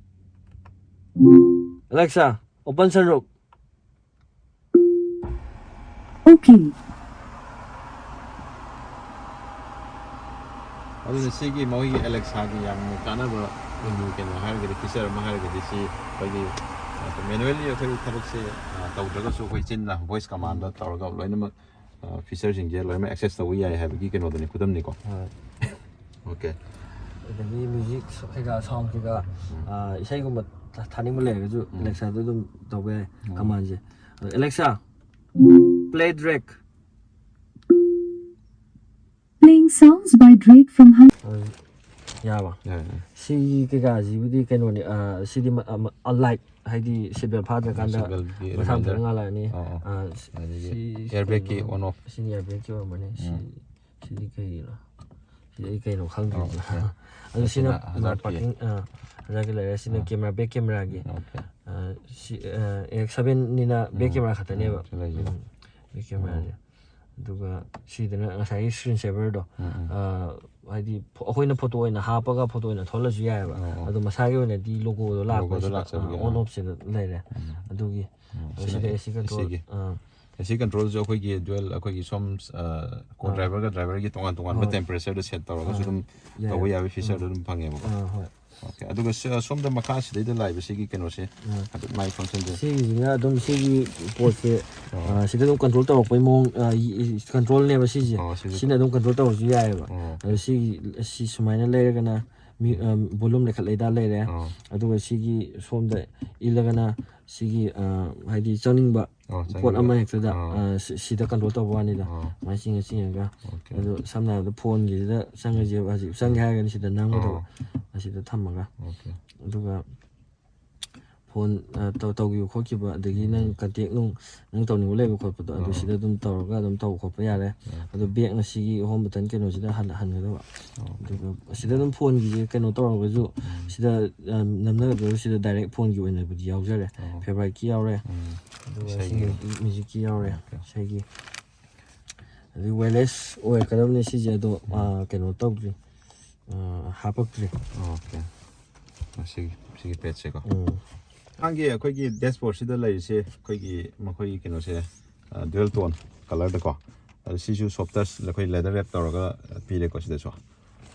"Alexa, open sunroof." Okay. ꯑꯗꯨꯅ ꯁꯤꯒꯤ ꯃꯣꯏꯒꯤ Alexa-ꯒꯤ ꯌꯥꯝꯅ ꯀꯥꯟꯅꯕ ꯑꯩꯈꯣꯏꯒꯤ ꯀꯩꯅꯣ ꯍꯥꯏꯔꯒꯗꯤ, feature ꯑꯃ ꯍꯥꯏꯔꯒꯗꯤ ꯁꯤ ꯑꯩꯈꯣꯏꯒꯤ, ꯑ, manually ꯑꯩꯈꯣꯏꯒꯤ ꯊꯕꯛꯁꯦ, ꯑ, ꯇꯧꯗ꯭ꯔꯒꯁꯨ ꯑꯩꯈꯣꯏ ꯆꯤꯟꯅ voice command-ꯇ ꯇꯧꯔꯒ ꯂꯣꯏꯅꯃꯛ, ꯑ, feature-ꯁꯤꯡꯁꯦ ꯂꯣꯏꯅꯃꯛ access ꯇꯧꯕ ꯌꯥꯏ ꯍꯥꯏꯕꯒꯤ ꯀꯩꯅꯣꯗꯨꯅꯤ, ꯈꯨꯗꯝꯅꯤꯀꯣ꯫ ꯍꯣꯏ꯫ Okay. ꯑꯗꯒꯤ music ꯀꯩꯀꯥ, sound ꯀꯩꯀꯥ, ꯑ, ꯏꯁꯩꯒꯨꯝꯕ ꯊꯥ-, ꯊꯥꯅꯤꯡꯕ ꯂꯩꯔꯒꯁꯨ ꯎꯝ꯫ Alexa-ꯗ ꯑꯗꯨꯝ ꯇꯧꯕ ꯌꯥꯏ, ꯎꯝ꯫ command-ꯁꯦ꯫ ꯑꯗ, "Alexa, play Drake." Playing songs by Drake from Hal. ꯑꯗꯨ ꯌꯥꯕ? ꯌꯥꯏ, ꯌꯥꯏ꯫ ꯁꯤꯒꯤ ꯀꯩꯀꯥꯁꯤꯕꯨꯗꯤ ꯀꯩꯅꯣꯅꯤ, ꯑ, ꯁꯤꯗꯤ ꯃ-, ꯑ, ꯃ-, ꯑ, light, ꯍꯥꯏꯗꯤ seat belt ꯐꯥꯗ꯭ꯔꯀꯥꯟꯗ Seat belt-ꯀꯤ ꯃꯁꯥ ꯃꯊꯟꯇ reminder꯫ ꯉꯥꯜꯂꯛꯑꯅꯤ꯫ ꯑꯣ, ꯑꯣ꯫ ꯑ, ꯑꯗꯒꯤ ꯁꯤ airbag-ꯀꯤ ꯀꯩꯅꯣ, on off꯫ ꯁꯤꯅ airbag-ꯀꯤ ꯑꯣꯏꯔꯝꯃꯅꯤ꯫ ꯁꯤ, ꯎꯝ꯫ ꯁꯤꯗꯤ ꯀꯩꯒꯤꯅꯣ? ꯁꯤꯗꯤ ꯑꯩ ꯀꯩꯅꯣ ꯈꯪꯗ꯭ꯔꯤꯁꯦ꯫ ꯑꯣ, okay꯫ ꯑꯗꯨ ꯁꯤꯅ, ꯁꯤꯅ hazard-ꯀꯤ꯫ parking, ꯑ, hazard-ꯀꯤ ꯂꯩꯔꯦ꯫ ꯁꯤꯅ ꯑꯥ꯫ camera, back camera-ꯒꯤ꯫ Okay꯫ ꯑ, ꯁꯤ, ꯑ, A X seven-ꯅꯤꯅ back um. camera ꯈꯛꯇꯅꯦꯕ꯫ ꯎꯝ, ꯁꯤ ꯂꯩꯁꯤꯗ꯫ ꯎꯝ, back camera-ꯁꯦ꯫ ꯑꯗꯨꯒ ꯁꯤꯗꯅ ꯉꯁꯥꯏꯒꯤ screen saver-ꯗꯣ, ꯎꯝ, ꯎꯝ꯫ ꯑ, ꯍꯥꯏꯗꯤ ꯐꯣ-, ꯑꯩꯈꯣꯏꯅ photo ꯑꯣꯏꯅ ꯍꯥꯞꯄꯒ photo ꯑꯣꯏꯅ ꯊꯣꯛꯍꯜꯂꯁꯨ ꯌꯥꯏꯑꯕ꯫ ꯑꯣ, ꯑꯣ꯫ ꯑꯗꯣ ꯃꯁꯥꯒꯤ ꯑꯣꯏꯅꯗꯤ logo-ꯗꯣ Logo-ꯗꯣ ꯂꯥꯛꯄꯁꯤꯗ, ꯂꯥꯛꯆꯕꯒꯤ, ꯑ, on ꯑꯥ꯫ off-ꯁꯤꯗ ꯂꯩꯔꯦ꯫ ꯎꯝ꯫ ꯑꯗꯨꯒꯤ ꯎꯝ, ꯑ, ꯁꯤꯅ ꯁꯤꯗ ꯑꯦ-, A C control, A C-ꯒꯤ꯫ Ah. A C control-ꯁꯨ ꯑꯩꯈꯣꯏꯒꯤ dual, ꯑꯩꯈꯣꯏꯒꯤ ꯁꯣꯝ, ꯑ, co ꯑꯥ꯫ driver-ꯒ driver-ꯒꯤ ꯇꯣꯉꯥꯟ ꯇꯣꯉꯥꯟꯕ ꯍꯣꯏ꯫ temperature-ꯗ set ꯇꯧꯔꯒꯁꯨ ꯑꯥ꯫ ꯑꯗꯨꯝ ꯌꯥꯏ꯫ ꯇꯧꯕ ꯌꯥꯕꯒꯤ feature-ꯗꯣ ꯎꯝ꯫ ꯑꯗꯨꯝ ꯐꯪꯉꯦꯕꯀꯣ꯫ ꯑꯥ, ꯍꯣꯏ꯫ Okay, ꯑꯗꯨꯒ ꯁꯤ-, ꯁꯣꯝꯗ ꯃꯈꯥꯁꯤꯗꯩꯗ ꯂꯥꯛꯏꯕ ꯁꯤꯒꯤ ꯀꯩꯅꯣꯁꯦ ꯑꯥ꯫ ꯍꯥꯏꯐꯦꯠ ꯃꯥꯒꯤ function-ꯁꯦ꯫ ꯁꯤꯒꯤꯁꯤꯅ ꯑꯗꯨꯝ ꯁꯤꯒꯤ ꯄꯣꯠꯁꯦ, ꯑꯥ꯫ ꯑ, ꯁꯤꯗ ꯑꯗꯨꯝ control ꯇꯧꯔꯛꯄꯩ ꯃꯑꯣꯡ, ꯑ, ꯏ-, ꯏ-, control-ꯅꯦꯕ ꯁꯤꯁꯦ꯫ ꯑꯣ, ꯁꯤꯁꯦ꯫ ꯁꯤꯅ ꯑꯗꯨꯝ control ꯇꯧꯔꯁꯨ ꯌꯥꯏꯑꯕ꯫ ꯑꯣ꯫ ꯑꯗꯣ ꯁꯤꯒꯤ, ꯁꯤ ꯁꯨꯃꯥꯏꯅ ꯂꯩꯔꯒꯅ ꯃꯤ-, ꯑ, volume ꯂꯩꯈꯠ ꯂꯩꯊ ꯂꯩꯔꯦ꯫ ꯑꯣ꯫ ꯑꯗꯨꯒ ꯁꯤꯒꯤ ꯁꯣꯝꯗ ꯏꯜꯂꯒꯅ ꯁꯤꯒꯤ, ꯑ, ꯍꯥꯏꯗꯤ ꯆꯪꯅꯤꯡꯕ ꯑꯣ, ꯄꯣꯠ ꯆꯪꯉꯤꯕ꯫ ꯑꯃ ꯍꯦꯛꯇꯗ ꯑꯣ꯫ ꯑ, ꯁꯤ- ꯁꯤꯗ ꯀꯟꯇ꯭ꯔꯣꯜ ꯇꯧꯕ ꯋꯥꯅꯤꯗ꯫ ꯑꯣ꯫ ꯁꯨꯃꯥꯏꯅ ꯆꯤꯡꯉ ꯆꯤꯡꯉꯒ ꯑꯣꯀꯦ꯫ ꯑꯗꯣ ꯁꯝꯅ ꯍꯥꯏꯔꯕꯗ ꯐꯣꯟꯒꯤꯁꯤꯗ ꯆꯪꯉꯁꯦꯕ, ꯍꯧꯖꯤꯛ ꯆꯪꯒꯦ ꯍꯥꯏꯔꯒꯅ ꯁꯤꯗ ꯅꯝꯒꯗꯕ꯫ ꯑꯣ꯫ ꯑꯁꯤꯗ ꯊꯝꯃꯒ ꯑꯣꯀꯦ꯫ ꯑꯗꯨꯒ ꯐꯣꯟ ꯑ, ꯇꯧ- ꯇꯧꯈꯤꯕ ꯈꯣꯠꯈꯤꯕ, ꯑꯗꯒꯤ ꯅꯪ ꯀꯟꯇꯦꯛ ꯅꯨꯡ ꯅꯪ ꯇꯧꯅꯤꯡꯕ ꯂꯩꯕ ꯈꯣꯠꯄꯗꯣ ꯑꯗꯨ ꯑꯣ꯫ ꯁꯤꯗ ꯑꯗꯨꯝ ꯇꯧꯔꯒ ꯑꯗꯨꯝ ꯇꯧꯕ ꯈꯣꯠꯄ ꯌꯥꯔꯦ꯫ ꯑꯣ꯫ ꯑꯗꯣ ꯕꯦꯛꯅ ꯁꯤꯒꯤ ꯍꯣꯝ ꯕꯇꯟ ꯀꯩꯅꯣꯁꯤꯗ ꯍꯜ- ꯍꯟꯒꯗꯕ꯫ ꯑꯣ꯫ ꯑꯗꯨꯒ ꯁꯤꯗ ꯑꯗꯨꯝ ꯐꯣꯟꯒꯤꯁꯦ ꯀꯩꯅꯣ ꯇꯧꯔꯒꯁꯨ ꯁꯤꯗ ꯑ, ꯅꯝꯅꯒꯗꯕ ꯁꯤꯗ ꯗꯥꯏꯔꯦꯛ ꯐꯣꯟꯒꯤ ꯑꯣꯏꯅꯕꯨꯗꯤ ꯌꯥꯎꯖꯔꯦ꯫ ꯑꯣ꯫ ꯐꯦꯕꯔꯥꯏꯠꯀꯤ ꯌꯥꯎꯔꯦ꯫ ꯎꯝ꯫ ꯑꯗꯨꯒ ꯏꯁꯩꯒꯤ꯫ ꯁꯤꯒꯤ ꯃ꯭ꯌꯨꯖꯤꯛꯀꯤ ꯌꯥꯎꯔꯦ꯫ ꯑꯣꯀꯦ꯫ ꯏꯁꯩꯒꯤ꯫ ꯑꯗꯨ ꯋꯦꯌꯔꯂꯦꯁ ꯑꯣꯏꯔꯛꯀꯗꯕꯅꯤ ꯁꯤꯁꯦ, ꯑꯗꯣ ꯑ, ꯀꯩꯅꯣ ꯇꯧꯗ꯭ꯔꯤ꯫ ꯑ, ꯍꯥꯄꯛꯇ꯭ꯔꯤ꯫ ꯑꯣꯀꯦ꯫ ꯁꯤꯒꯤ ꯁꯤꯒꯤ ꯄꯦꯖꯁꯦꯀꯣ꯫ ꯎꯝ꯫ ꯃꯊꯪꯒꯤ ꯑꯩꯈꯣꯏꯒꯤ ꯗꯦꯁꯕꯣꯔꯗꯁꯤꯗ ꯂꯩꯔꯤꯁꯦ ꯑꯩꯈꯣꯏꯒꯤ ꯃꯈꯣꯏꯒꯤ ꯀꯩꯅꯣꯁꯦ, ꯗ꯭ꯌꯨꯑꯦꯜ ꯇꯣꯟ ꯀꯂꯔꯗꯀꯣ꯫ ꯑꯗꯣ ꯁꯤꯁꯨ ꯁꯣꯞꯇꯔꯁ ꯑꯩꯈꯣꯏ ꯂꯦꯗꯔ ꯔꯦꯞ ꯇꯧꯔꯒ ꯄꯤꯔꯦꯀꯣ ꯁꯤꯗꯁꯨ꯫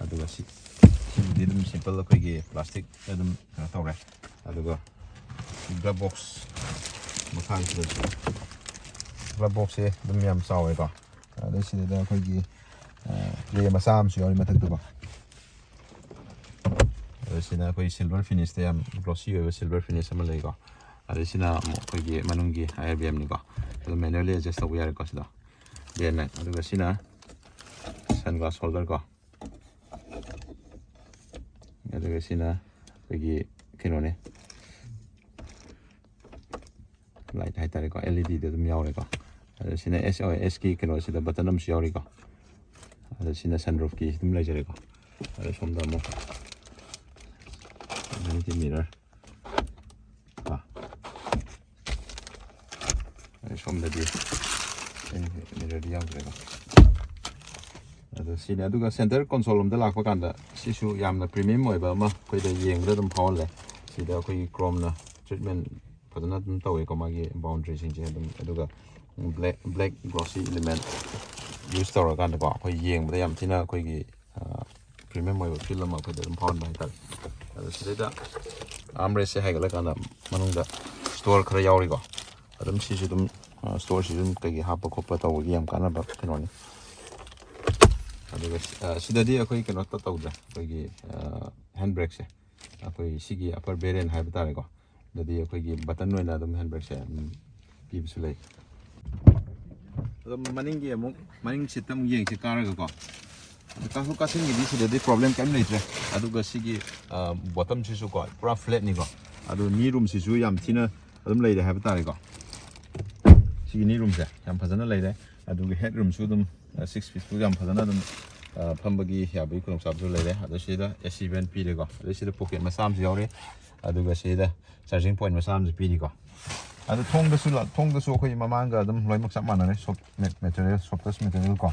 ꯑꯗꯨꯒ ꯁꯤ ꯁꯤꯕꯨꯗꯤ ꯑꯗꯨꯝ ꯁꯤꯝꯄꯜ ꯑꯩꯈꯣꯏꯒꯤ ꯄ꯭ꯂꯥꯁꯇꯤꯛ ꯑꯗꯨꯝ ꯀꯩꯅꯣ ꯇꯧꯔꯦ꯫ ꯑꯗꯨꯒ ꯒ꯭ꯂꯞ ꯕꯣꯛꯁ ꯃꯈꯥꯒꯤꯁꯤꯗꯁꯨ ꯒ꯭ꯂꯞ ꯕꯣꯛꯁꯁꯦ ꯑꯗꯨꯝ ꯌꯥꯝ ꯆꯥꯎꯋꯦꯀꯣ꯫ ꯑꯗꯩ ꯁꯤꯗ ꯑꯩꯈꯣꯏꯒꯤ ꯇ꯭ꯔꯦ ꯃꯆꯥ ꯑꯃꯁꯨ ꯌꯥꯎꯔꯤ ꯃꯊꯛꯇꯀꯣ꯫ ꯑꯗ ꯁꯤꯅ ꯑꯩꯈꯣꯏ ꯁꯤꯜꯚꯔ ꯐꯤꯅꯤꯁꯇ ꯌꯥꯝ ꯒ꯭ꯂꯣꯁꯤ ꯑꯣꯏꯕ ꯁꯤꯜꯚꯔ ꯐꯤꯅꯤꯁ ꯑꯃ ꯂꯩꯀꯣ꯫ ꯑꯗꯩ ꯁꯤꯅ ꯑꯃꯨꯛ ꯑꯩꯈꯣꯏꯒꯤ ꯃꯅꯨꯡꯒꯤ ꯑꯥꯏ ꯑꯥꯔ ꯕꯤ ꯑꯦꯝꯅꯤꯀꯣ꯫ ꯑꯗꯨꯝ ꯃꯦꯅꯨꯋꯦꯜꯂꯤ ꯑꯦꯗꯖꯁ ꯇꯧꯕ ꯌꯥꯔꯦꯀꯣ ꯁꯤꯗ꯫ ꯗꯦ ꯑꯦꯟ ꯅꯥꯏꯠ꯫ ꯑꯗꯨꯒ ꯁꯤꯅ ꯁꯟ ꯒ꯭ꯂꯥꯁ ꯍꯣꯜꯗꯔ ꯀꯣ꯫ ꯑꯗꯨꯒ ꯁꯤꯅ ꯑꯩꯈꯣꯏꯒꯤ ꯀꯩꯅꯣꯅꯦ, ꯂꯥꯏꯠ ꯍꯥꯏꯇꯥꯔꯦꯀꯣ, ꯑꯦꯜ ꯏ ꯗꯤꯗ ꯑꯗꯨꯝ ꯌꯥꯎꯔꯦꯀꯣ꯫ ꯑꯗ ꯁꯤꯅ ꯑꯦꯁ ꯑꯣ ꯑꯦꯁꯀꯤ ꯀꯩꯅꯣꯁꯤꯗ ꯕꯇꯟ ꯑꯃꯁꯨ ꯌꯥꯎꯔꯤꯀꯣ꯫ ꯑꯗ ꯁꯤꯅ ꯁꯟ ꯔꯨꯐꯀꯤ ꯑꯗꯨꯝ ꯂꯩꯖꯔꯦꯀꯣ꯫ ꯑꯗ ꯁꯣꯝꯗ ꯑꯃꯨꯛ ꯚꯦꯅꯤꯇꯤ ꯃꯤꯔꯔ ꯀꯣ꯫ ꯑꯗ ꯁꯣꯝꯗꯗꯤ ꯃꯤꯔꯔꯗꯤ ꯌꯥꯎꯗ꯭ꯔꯦꯀꯣ꯫ ꯑꯗꯣ ꯁꯤꯅꯤ꯫ ꯑꯗꯨꯒ ꯁꯦꯟꯇꯔ ꯀꯣꯟꯁꯣꯜ ꯂꯣꯝꯗ ꯂꯥꯛꯄ ꯀꯥꯟꯗ ꯁꯤꯁꯨ ꯌꯥꯝꯅ ꯄ꯭ꯔꯤꯃꯤꯌꯝ ꯑꯣꯏꯕ ꯑꯃ ꯑꯩꯈꯣꯏꯗ ꯌꯦꯡꯕꯗ ꯑꯗꯨꯝ ꯐꯥꯎꯍꯜꯂꯦ꯫ ꯁꯤꯗ ꯑꯩꯈꯣꯏꯒꯤ ꯀ꯭ꯔꯣꯝꯅ ꯇ꯭ꯔꯤꯠꯃꯦꯟ ꯐꯖꯅ ꯑꯗꯨꯝ ꯇꯧꯋꯦꯀꯣ, ꯃꯥꯒꯤ ꯕꯥꯎꯟꯗ꯭ꯔꯤꯁꯤꯡꯁꯦ ꯑꯗꯨꯝ꯫ ꯑꯗꯨꯒ ꯕ꯭ꯂꯦꯛ ꯕ꯭ꯂꯦꯛ ꯒ꯭ꯂꯣꯁꯤ ꯏꯂꯤꯃꯦꯟ ꯌꯨꯁ ꯇꯧꯔꯀꯥꯟꯗꯀꯣ, ꯑꯩꯈꯣꯏ ꯌꯦꯡꯕꯗ ꯌꯥꯝ ꯊꯤꯅ ꯑꯩꯈꯣꯏꯒꯤ ꯄ꯭ꯔꯤꯃꯤꯌꯝ ꯑꯣꯏꯕ ꯐꯤꯜ ꯑꯃ ꯑꯩꯈꯣꯏꯗ ꯑꯗꯨꯝ ꯐꯥꯎꯍꯟꯕ ꯍꯥꯏꯇꯥꯔꯦ꯫ ꯑꯗꯣ ꯁꯤꯗꯩꯗ ꯑꯥꯔꯝ ꯔꯦꯁꯁꯦ ꯍꯥꯏꯒꯠꯂꯀꯥꯟꯗ ꯃꯅꯨꯡꯗ ꯁ꯭ꯇꯣꯔ ꯈꯔ ꯌꯥꯎꯔꯤꯀꯣ꯫ ꯑꯗꯨꯝ ꯁꯤꯁꯨ ꯑꯗꯨꯝ ꯁ꯭ꯇꯣꯔꯁꯤꯁꯨ ꯑꯗꯨꯝ ꯀꯩꯒꯤ ꯍꯥꯞꯄ ꯈꯣꯠꯄ ꯇꯧꯕꯒꯤ ꯌꯥꯝ ꯀꯥꯟꯅꯕ ꯀꯩꯅꯣꯅꯤ꯫ ꯑꯗꯨꯒ ꯁꯤꯗꯗꯤ ꯑꯩꯈꯣꯏ ꯀꯩꯅꯣ ꯇꯧꯗ꯭ꯔꯦ, ꯑꯩꯈꯣꯏꯒꯤ ꯍꯦꯟ ꯕ꯭ꯔꯦꯛꯁꯦ ꯑꯩꯈꯣꯏ ꯁꯤꯒꯤ ꯑꯄꯔ ꯕꯦꯔꯤꯌꯟ ꯍꯥꯏꯕ ꯇꯥꯔꯦꯀꯣ꯫ ꯑꯗꯨꯗꯤ ꯑꯩꯈꯣꯏꯒꯤ ꯕꯇꯟ ꯑꯣꯏꯅ ꯑꯗꯨꯝ ꯍꯦꯟ ꯕ꯭ꯔꯦꯛꯁꯦ ꯑꯗꯨꯝ ꯄꯤꯕꯁꯨ ꯂꯩ꯫ ꯑꯗꯨꯝ ꯃꯅꯤꯡꯒꯤ ꯑꯃꯨꯛ, ꯃꯅꯤꯡ ꯁꯤꯠꯇ ꯑꯃꯨꯛ ꯌꯦꯡꯁꯤ ꯀꯥꯔꯒꯀꯣ꯫ ꯑꯗꯨ ꯀꯥꯊꯣꯛ ꯀꯥꯁꯤꯟꯒꯤꯗꯤ ꯁꯤꯗꯗꯤ ꯄ꯭ꯔꯣꯕ꯭ꯂꯦꯝ ꯀꯔꯤꯝ ꯂꯩꯇ꯭ꯔꯦ꯫ ꯑꯗꯨꯒ ꯁꯤꯒꯤ ꯕꯣꯇꯝꯁꯤꯁꯨꯀꯣ ꯄꯨꯔꯥ ꯐ꯭ꯂꯦꯠꯅꯤꯀꯣ꯫ ꯑꯗꯨ ꯅꯤ ꯔꯨꯝꯁꯤꯁꯨ ꯌꯥꯝ ꯊꯤꯅ ꯑꯗꯨꯝ ꯂꯩꯔꯦ ꯍꯥꯏꯕ ꯇꯥꯔꯦꯀꯣ꯫ ꯁꯤꯒꯤ ꯅꯤ ꯔꯨꯝꯁꯦ ꯌꯥꯝ ꯐꯖꯅ ꯂꯩꯔꯦ꯫ ꯑꯗꯨꯒ ꯍꯦꯠ ꯔꯨꯝꯁꯨ ꯑꯗꯨꯝ ꯁꯤꯛꯁ ꯐꯤꯠꯁꯨ ꯌꯥꯝ ꯐꯖꯅ ꯑꯗꯨꯝ ꯐꯝꯕꯒꯤ ꯌꯥꯕꯒꯤ ꯈꯨꯗꯣꯡꯆꯥꯕꯁꯨ ꯂꯩꯔꯦ꯫ ꯑꯗꯨ ꯁꯤꯗ ꯑꯦ ꯁꯤ ꯚꯦꯟ ꯄꯤꯔꯦꯀꯣ꯫ ꯑꯗꯨ ꯁꯤꯗ ꯄꯣꯀꯦꯠ ꯃꯆꯥ ꯑꯃꯁꯨ ꯌꯥꯎꯔꯦ꯫ ꯑꯗꯨꯒ ꯁꯤꯗ ꯆꯥꯔꯖꯤꯡ ꯄꯣꯏꯟꯠ ꯃꯆꯥ ꯑꯃꯁꯨ ꯄꯤꯔꯤꯀꯣ꯫ ꯑꯗꯨ ꯊꯣꯡꯗꯁꯨ ꯂꯥ-, ꯊꯣꯡꯗꯁꯨ ꯑꯩꯈꯣꯏ ꯃꯃꯥꯡꯒ ꯑꯗꯨꯝ ꯂꯣꯏꯅꯃꯛ ꯆꯞ ꯃꯥꯟꯅꯔꯦ꯫ ꯁꯣꯐ ꯃꯦꯇꯔꯤꯌꯦꯜ, ꯁꯣꯐꯇꯁ ꯃꯦꯇꯔꯤꯌꯦꯜ ꯀꯣ꯫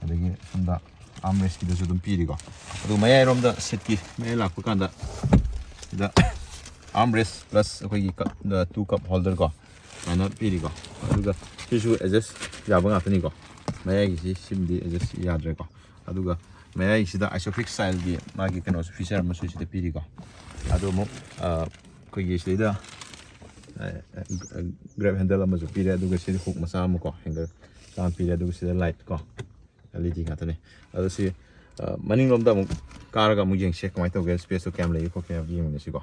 ꯑꯗꯒꯤ ꯁꯣꯝꯗ ꯑꯥꯔꯝ ꯔꯦꯁꯀꯤꯗꯁꯨ ꯑꯗꯨꯝ ꯄꯤꯔꯤꯀꯣ꯫ ꯑꯗꯨ ꯃꯌꯥꯏꯔꯣꯝꯗ ꯁꯤꯠꯀꯤ ꯃꯌꯥꯏ ꯂꯥꯛꯄ ꯀꯥꯟꯗ ꯁꯤꯗ ꯑꯥꯔꯝ ꯔꯦꯁ ꯄ꯭ꯂꯁ ꯑꯩꯈꯣꯏꯒꯤ ꯀꯞ, ꯇꯨ ꯀꯞ ꯍꯣꯜꯗꯔ ꯀꯣ, ꯁꯨꯃꯥꯏꯅ ꯄꯤꯔꯤꯀꯣ꯫ ꯑꯗꯨꯒ ꯁꯤꯁꯨ ꯑꯦꯗꯖꯁ ꯌꯥꯕ ꯉꯥꯛꯇꯅꯤꯀꯣ꯫ ꯃꯌꯥꯏꯒꯤꯁꯤ ꯁꯤꯃꯗꯤ ꯑꯦꯗꯖꯁ ꯌꯥꯗ꯭ꯔꯦꯀꯣ꯫ ꯑꯗꯨꯒ ꯃꯌꯥꯏꯁꯤꯗ ꯑꯥꯏꯁꯣꯐꯤꯛꯁ ꯁ꯭ꯇꯥꯏꯜꯒꯤ ꯃꯥꯒꯤ ꯀꯩꯅꯣꯁꯨ, ꯐꯤꯆꯔ ꯑꯃꯁꯨ ꯁꯤꯗ ꯄꯤꯔꯤꯀꯣ꯫ ꯑꯗꯣ ꯑꯃꯨꯛ ꯑꯩꯈꯣꯏꯒꯤ ꯁꯤꯗꯩꯗ ꯒ꯭ꯔꯦꯞ ꯍꯦꯟꯗꯜ ꯑꯃꯁꯨ ꯄꯤꯔꯦ꯫ ꯑꯗꯨꯒ ꯁꯤꯗ ꯍꯨꯛ ꯃꯆꯥ ꯑꯃꯀꯣ, ꯍꯦꯡꯒꯔ ꯃꯆꯥ ꯑꯃ ꯄꯤꯔꯦ꯫ ꯑꯗꯨꯒ ꯁꯤꯗ ꯂꯥꯏꯠ ꯀꯣ, ꯑꯦꯜ ꯏ ꯗꯤ ꯉꯥꯛꯇꯅꯦ꯫ ꯑꯗꯣ ꯁꯤ ꯃꯅꯤꯡꯂꯣꯝꯗ ꯑꯃꯨꯛ ꯀꯥꯔꯒ ꯑꯃꯨꯛ ꯌꯦꯡꯁꯦ ꯀꯃꯥꯏꯅ ꯇꯧꯒꯦ, ꯁ꯭ꯄꯦꯁꯇꯣ ꯀꯌꯥꯝ ꯂꯩꯒꯦ ꯈꯣꯠꯀꯦ ꯍꯥꯏꯕꯗꯨ ꯌꯦꯡꯃꯤꯟꯅꯁꯤꯀꯣ꯫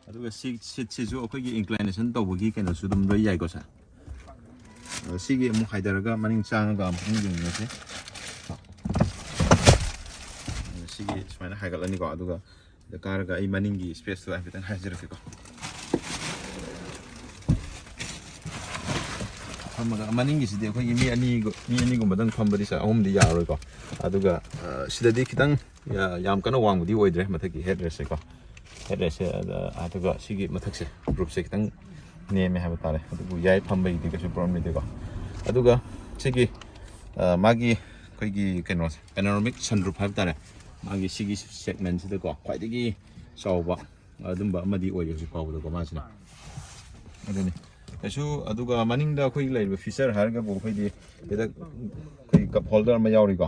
ꯑꯗꯨꯒ ꯁꯤ ꯁꯤꯠꯁꯤꯁꯨ ꯑꯩꯈꯣꯏꯒꯤ ꯏꯟꯀ꯭ꯂꯥꯏꯅꯦꯁꯟ ꯇꯧꯕꯒꯤ ꯀꯩꯅꯣꯁꯨ ꯑꯗꯨꯝ ꯂꯣꯏ ꯌꯥꯏꯀꯣ ꯁꯥꯔ꯫ ꯑꯗꯣ ꯁꯤꯒꯤ ꯑꯃꯨꯛ ꯍꯥꯏꯊꯔꯒ ꯃꯅꯤꯡ ꯆꯥꯡꯉꯒ ꯑꯃꯨꯛ ꯌꯦꯡꯃꯤꯟꯅꯁꯦ꯫ ꯑꯗꯣ ꯁꯤꯒꯤ ꯁꯨꯃꯥꯏꯅ ꯍꯥꯏꯒꯠꯂꯅꯤꯀꯣ꯫ ꯑꯗꯨꯒ ꯁꯤꯗ ꯀꯥꯔꯒ ꯑꯩ ꯃꯅꯤꯡꯒꯤ ꯁ꯭ꯄꯦꯁꯇꯣ ꯍꯥꯏꯐꯦꯠꯇꯪ ꯍꯥꯏꯖꯔꯛꯀꯦꯀꯣ꯫ ꯐꯝꯃꯒ ꯃꯅꯤꯡꯒꯤꯁꯤꯗꯤ ꯑꯩꯈꯣꯏꯒꯤ ꯃꯤ ꯑꯅꯤ, ꯃꯤ ꯑꯅꯤꯒꯨꯝꯕꯗꯪ ꯐꯝꯕꯗꯤ ꯁꯥꯔ, ꯑꯍꯨꯝꯗꯤ ꯌꯥꯔꯔꯣꯏꯀꯣ꯫ ꯑꯗꯨꯒ ꯁꯤꯗꯗꯤ ꯈꯤꯇꯪ ꯌꯥꯝ ꯀꯟꯅ ꯋꯥꯡꯕꯗꯤ ꯑꯣꯏꯗ꯭ꯔꯦ ꯃꯊꯛꯀꯤ ꯍꯦꯠ ꯔꯦꯁꯁꯦꯀꯣ꯫ ꯍꯦꯠ ꯔꯦꯁꯁꯦ, ꯑꯗꯨꯒ ꯁꯤꯒꯤ ꯃꯊꯛꯁꯦ, ꯔꯨꯞꯁꯦ ꯈꯤꯇꯪ ꯅꯦꯝꯃꯦ ꯍꯥꯏꯕ ꯇꯥꯔꯦ꯫ ꯑꯗꯨꯕꯨ ꯌꯥꯏ, ꯐꯝꯕꯒꯤꯗꯤ ꯀꯩꯁꯨ ꯄ꯭ꯔꯣꯕ꯭ꯂꯦꯝ ꯂꯩꯇꯦꯀꯣ꯫ ꯑꯗꯨꯒ ꯁꯤꯒꯤ ꯃꯥꯒꯤ ꯑꯩꯈꯣꯏꯒꯤ ꯀꯩꯅꯣꯁꯦ, ꯄꯦꯅꯣꯔꯥꯃꯤꯛ ꯁꯟꯔꯨꯞ ꯍꯥꯏꯕ ꯇꯥꯔꯦ꯫ ꯃꯥꯒꯤ ꯁꯤꯒꯤ ꯁꯦꯒꯃꯦꯟꯁꯤꯗꯀꯣ ꯈ꯭ꯋꯥꯏꯗꯒꯤ ꯆꯥꯎꯕ ꯑꯗꯨꯝꯕ ꯑꯃꯗꯤ ꯑꯣꯏꯔꯦ ꯍꯧꯖꯤꯛ ꯐꯥꯎꯕꯗꯀꯣ ꯃꯥꯁꯤꯅ꯫ ꯑꯗꯨꯅꯤ꯫ ꯀꯩꯁꯨ, ꯑꯗꯨꯒ ꯃꯅꯤꯡꯗ ꯑꯩꯈꯣꯏꯒꯤ ꯂꯩꯔꯤꯕ ꯐꯤꯆꯔ ꯍꯥꯏꯔꯒꯕꯨ ꯑꯩꯈꯣꯏꯗꯤ ꯁꯤꯗ ꯑꯩꯈꯣꯏꯒꯤ ꯀꯞ ꯍꯣꯜꯗꯔ ꯑꯃ ꯌꯥꯎꯔꯤꯀꯣ꯫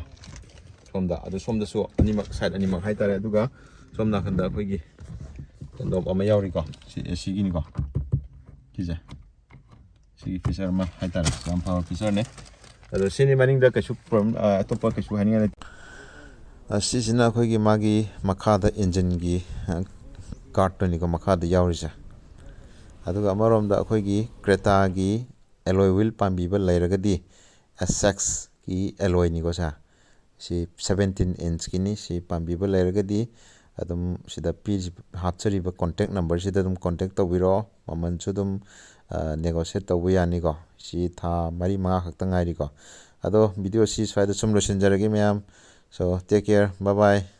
ꯁꯣꯝꯗ, ꯑꯗꯨ ꯁꯣꯝꯗꯁꯨ ꯑꯅꯤꯃꯛ, ꯁꯥꯏꯠ ꯑꯅꯤꯃꯛ ꯍꯥꯏꯇꯥꯔꯦ꯫ ꯑꯗꯨꯒ ꯁꯣꯝ ꯅꯥꯀꯟꯗ ꯑꯩꯈꯣꯏꯒꯤ ꯅꯣꯞ ꯑꯃ ꯌꯥꯎꯔꯤꯀꯣ꯫ ꯁꯤ ꯑꯦ ꯁꯤꯒꯤꯅꯤꯀꯣ ꯁꯤꯁꯦ꯫ ꯁꯤꯒꯤ ꯐꯤꯆꯔ ꯑꯃ ꯍꯥꯏꯇꯥꯔꯦ, ꯌꯥꯝ ꯐꯕ ꯐꯤꯆꯔꯅꯦ꯫ ꯑꯗꯣ ꯁꯤꯅꯤ, ꯃꯅꯤꯡꯗ ꯀꯩꯁꯨ ꯄ꯭ꯔꯣꯕ꯭ꯂꯦꯝ, ꯑꯇꯣꯞꯄ ꯀꯩꯁꯨ ꯍꯥꯏꯅꯤꯡꯉꯥꯏ ꯂꯩꯇꯦ꯫ ꯑꯁꯤꯁꯤꯅ ꯑꯩꯈꯣꯏꯒꯤ ꯃꯥꯒꯤ ꯃꯈꯥꯗ ꯏꯟꯖꯤꯟꯒꯤ ꯒꯥꯔꯠꯇꯨꯅꯤꯀꯣ ꯃꯈꯥꯗ ꯌꯥꯎꯔꯤꯁꯦ꯫ ꯑꯗꯨꯒ ꯑꯃꯔꯣꯝꯗ ꯑꯩꯈꯣꯏꯒꯤ ꯀ꯭ꯔꯦꯇꯥꯒꯤ alloy wheel ꯄꯥꯝꯕꯤꯕ ꯂꯩꯔꯒꯗꯤ, ꯑꯦꯁꯦꯛꯁꯀꯤ ꯑꯦꯂꯣꯏꯅꯤꯀꯣ ꯁꯦ꯫ ꯁꯤ seventeen inchꯀꯤꯅꯤ꯫ ꯁꯤ ꯄꯥꯝꯕꯤꯕ ꯂꯩꯔꯒꯗꯤ ꯑꯗꯨꯝ ꯁꯤꯗ ꯄꯤꯔꯤ-, ꯍꯥꯞꯆꯔꯤꯕ contact numberꯁꯤꯗ ꯑꯗꯨꯝ contact ꯇꯧꯕꯤꯔꯛꯑꯣ꯫ ꯃꯃꯜꯁꯨ ꯑꯗꯨꯝ, ꯑ, negotiate ꯇꯧꯕ ꯌꯥꯅꯤꯀꯣ꯫ ꯁꯤ ꯊꯥ ꯃꯔꯤ ꯃꯉꯥ ꯈꯛꯇ ꯉꯥꯏꯔꯤꯀꯣ꯫ ꯑꯗꯣ videoꯁꯤ ꯁ꯭ꯋꯥꯏꯗ ꯁꯨꯝ ꯂꯣꯏꯁꯤꯟꯖꯔꯒꯦ ꯃꯌꯥꯝ꯫ So, take care. Bye bye.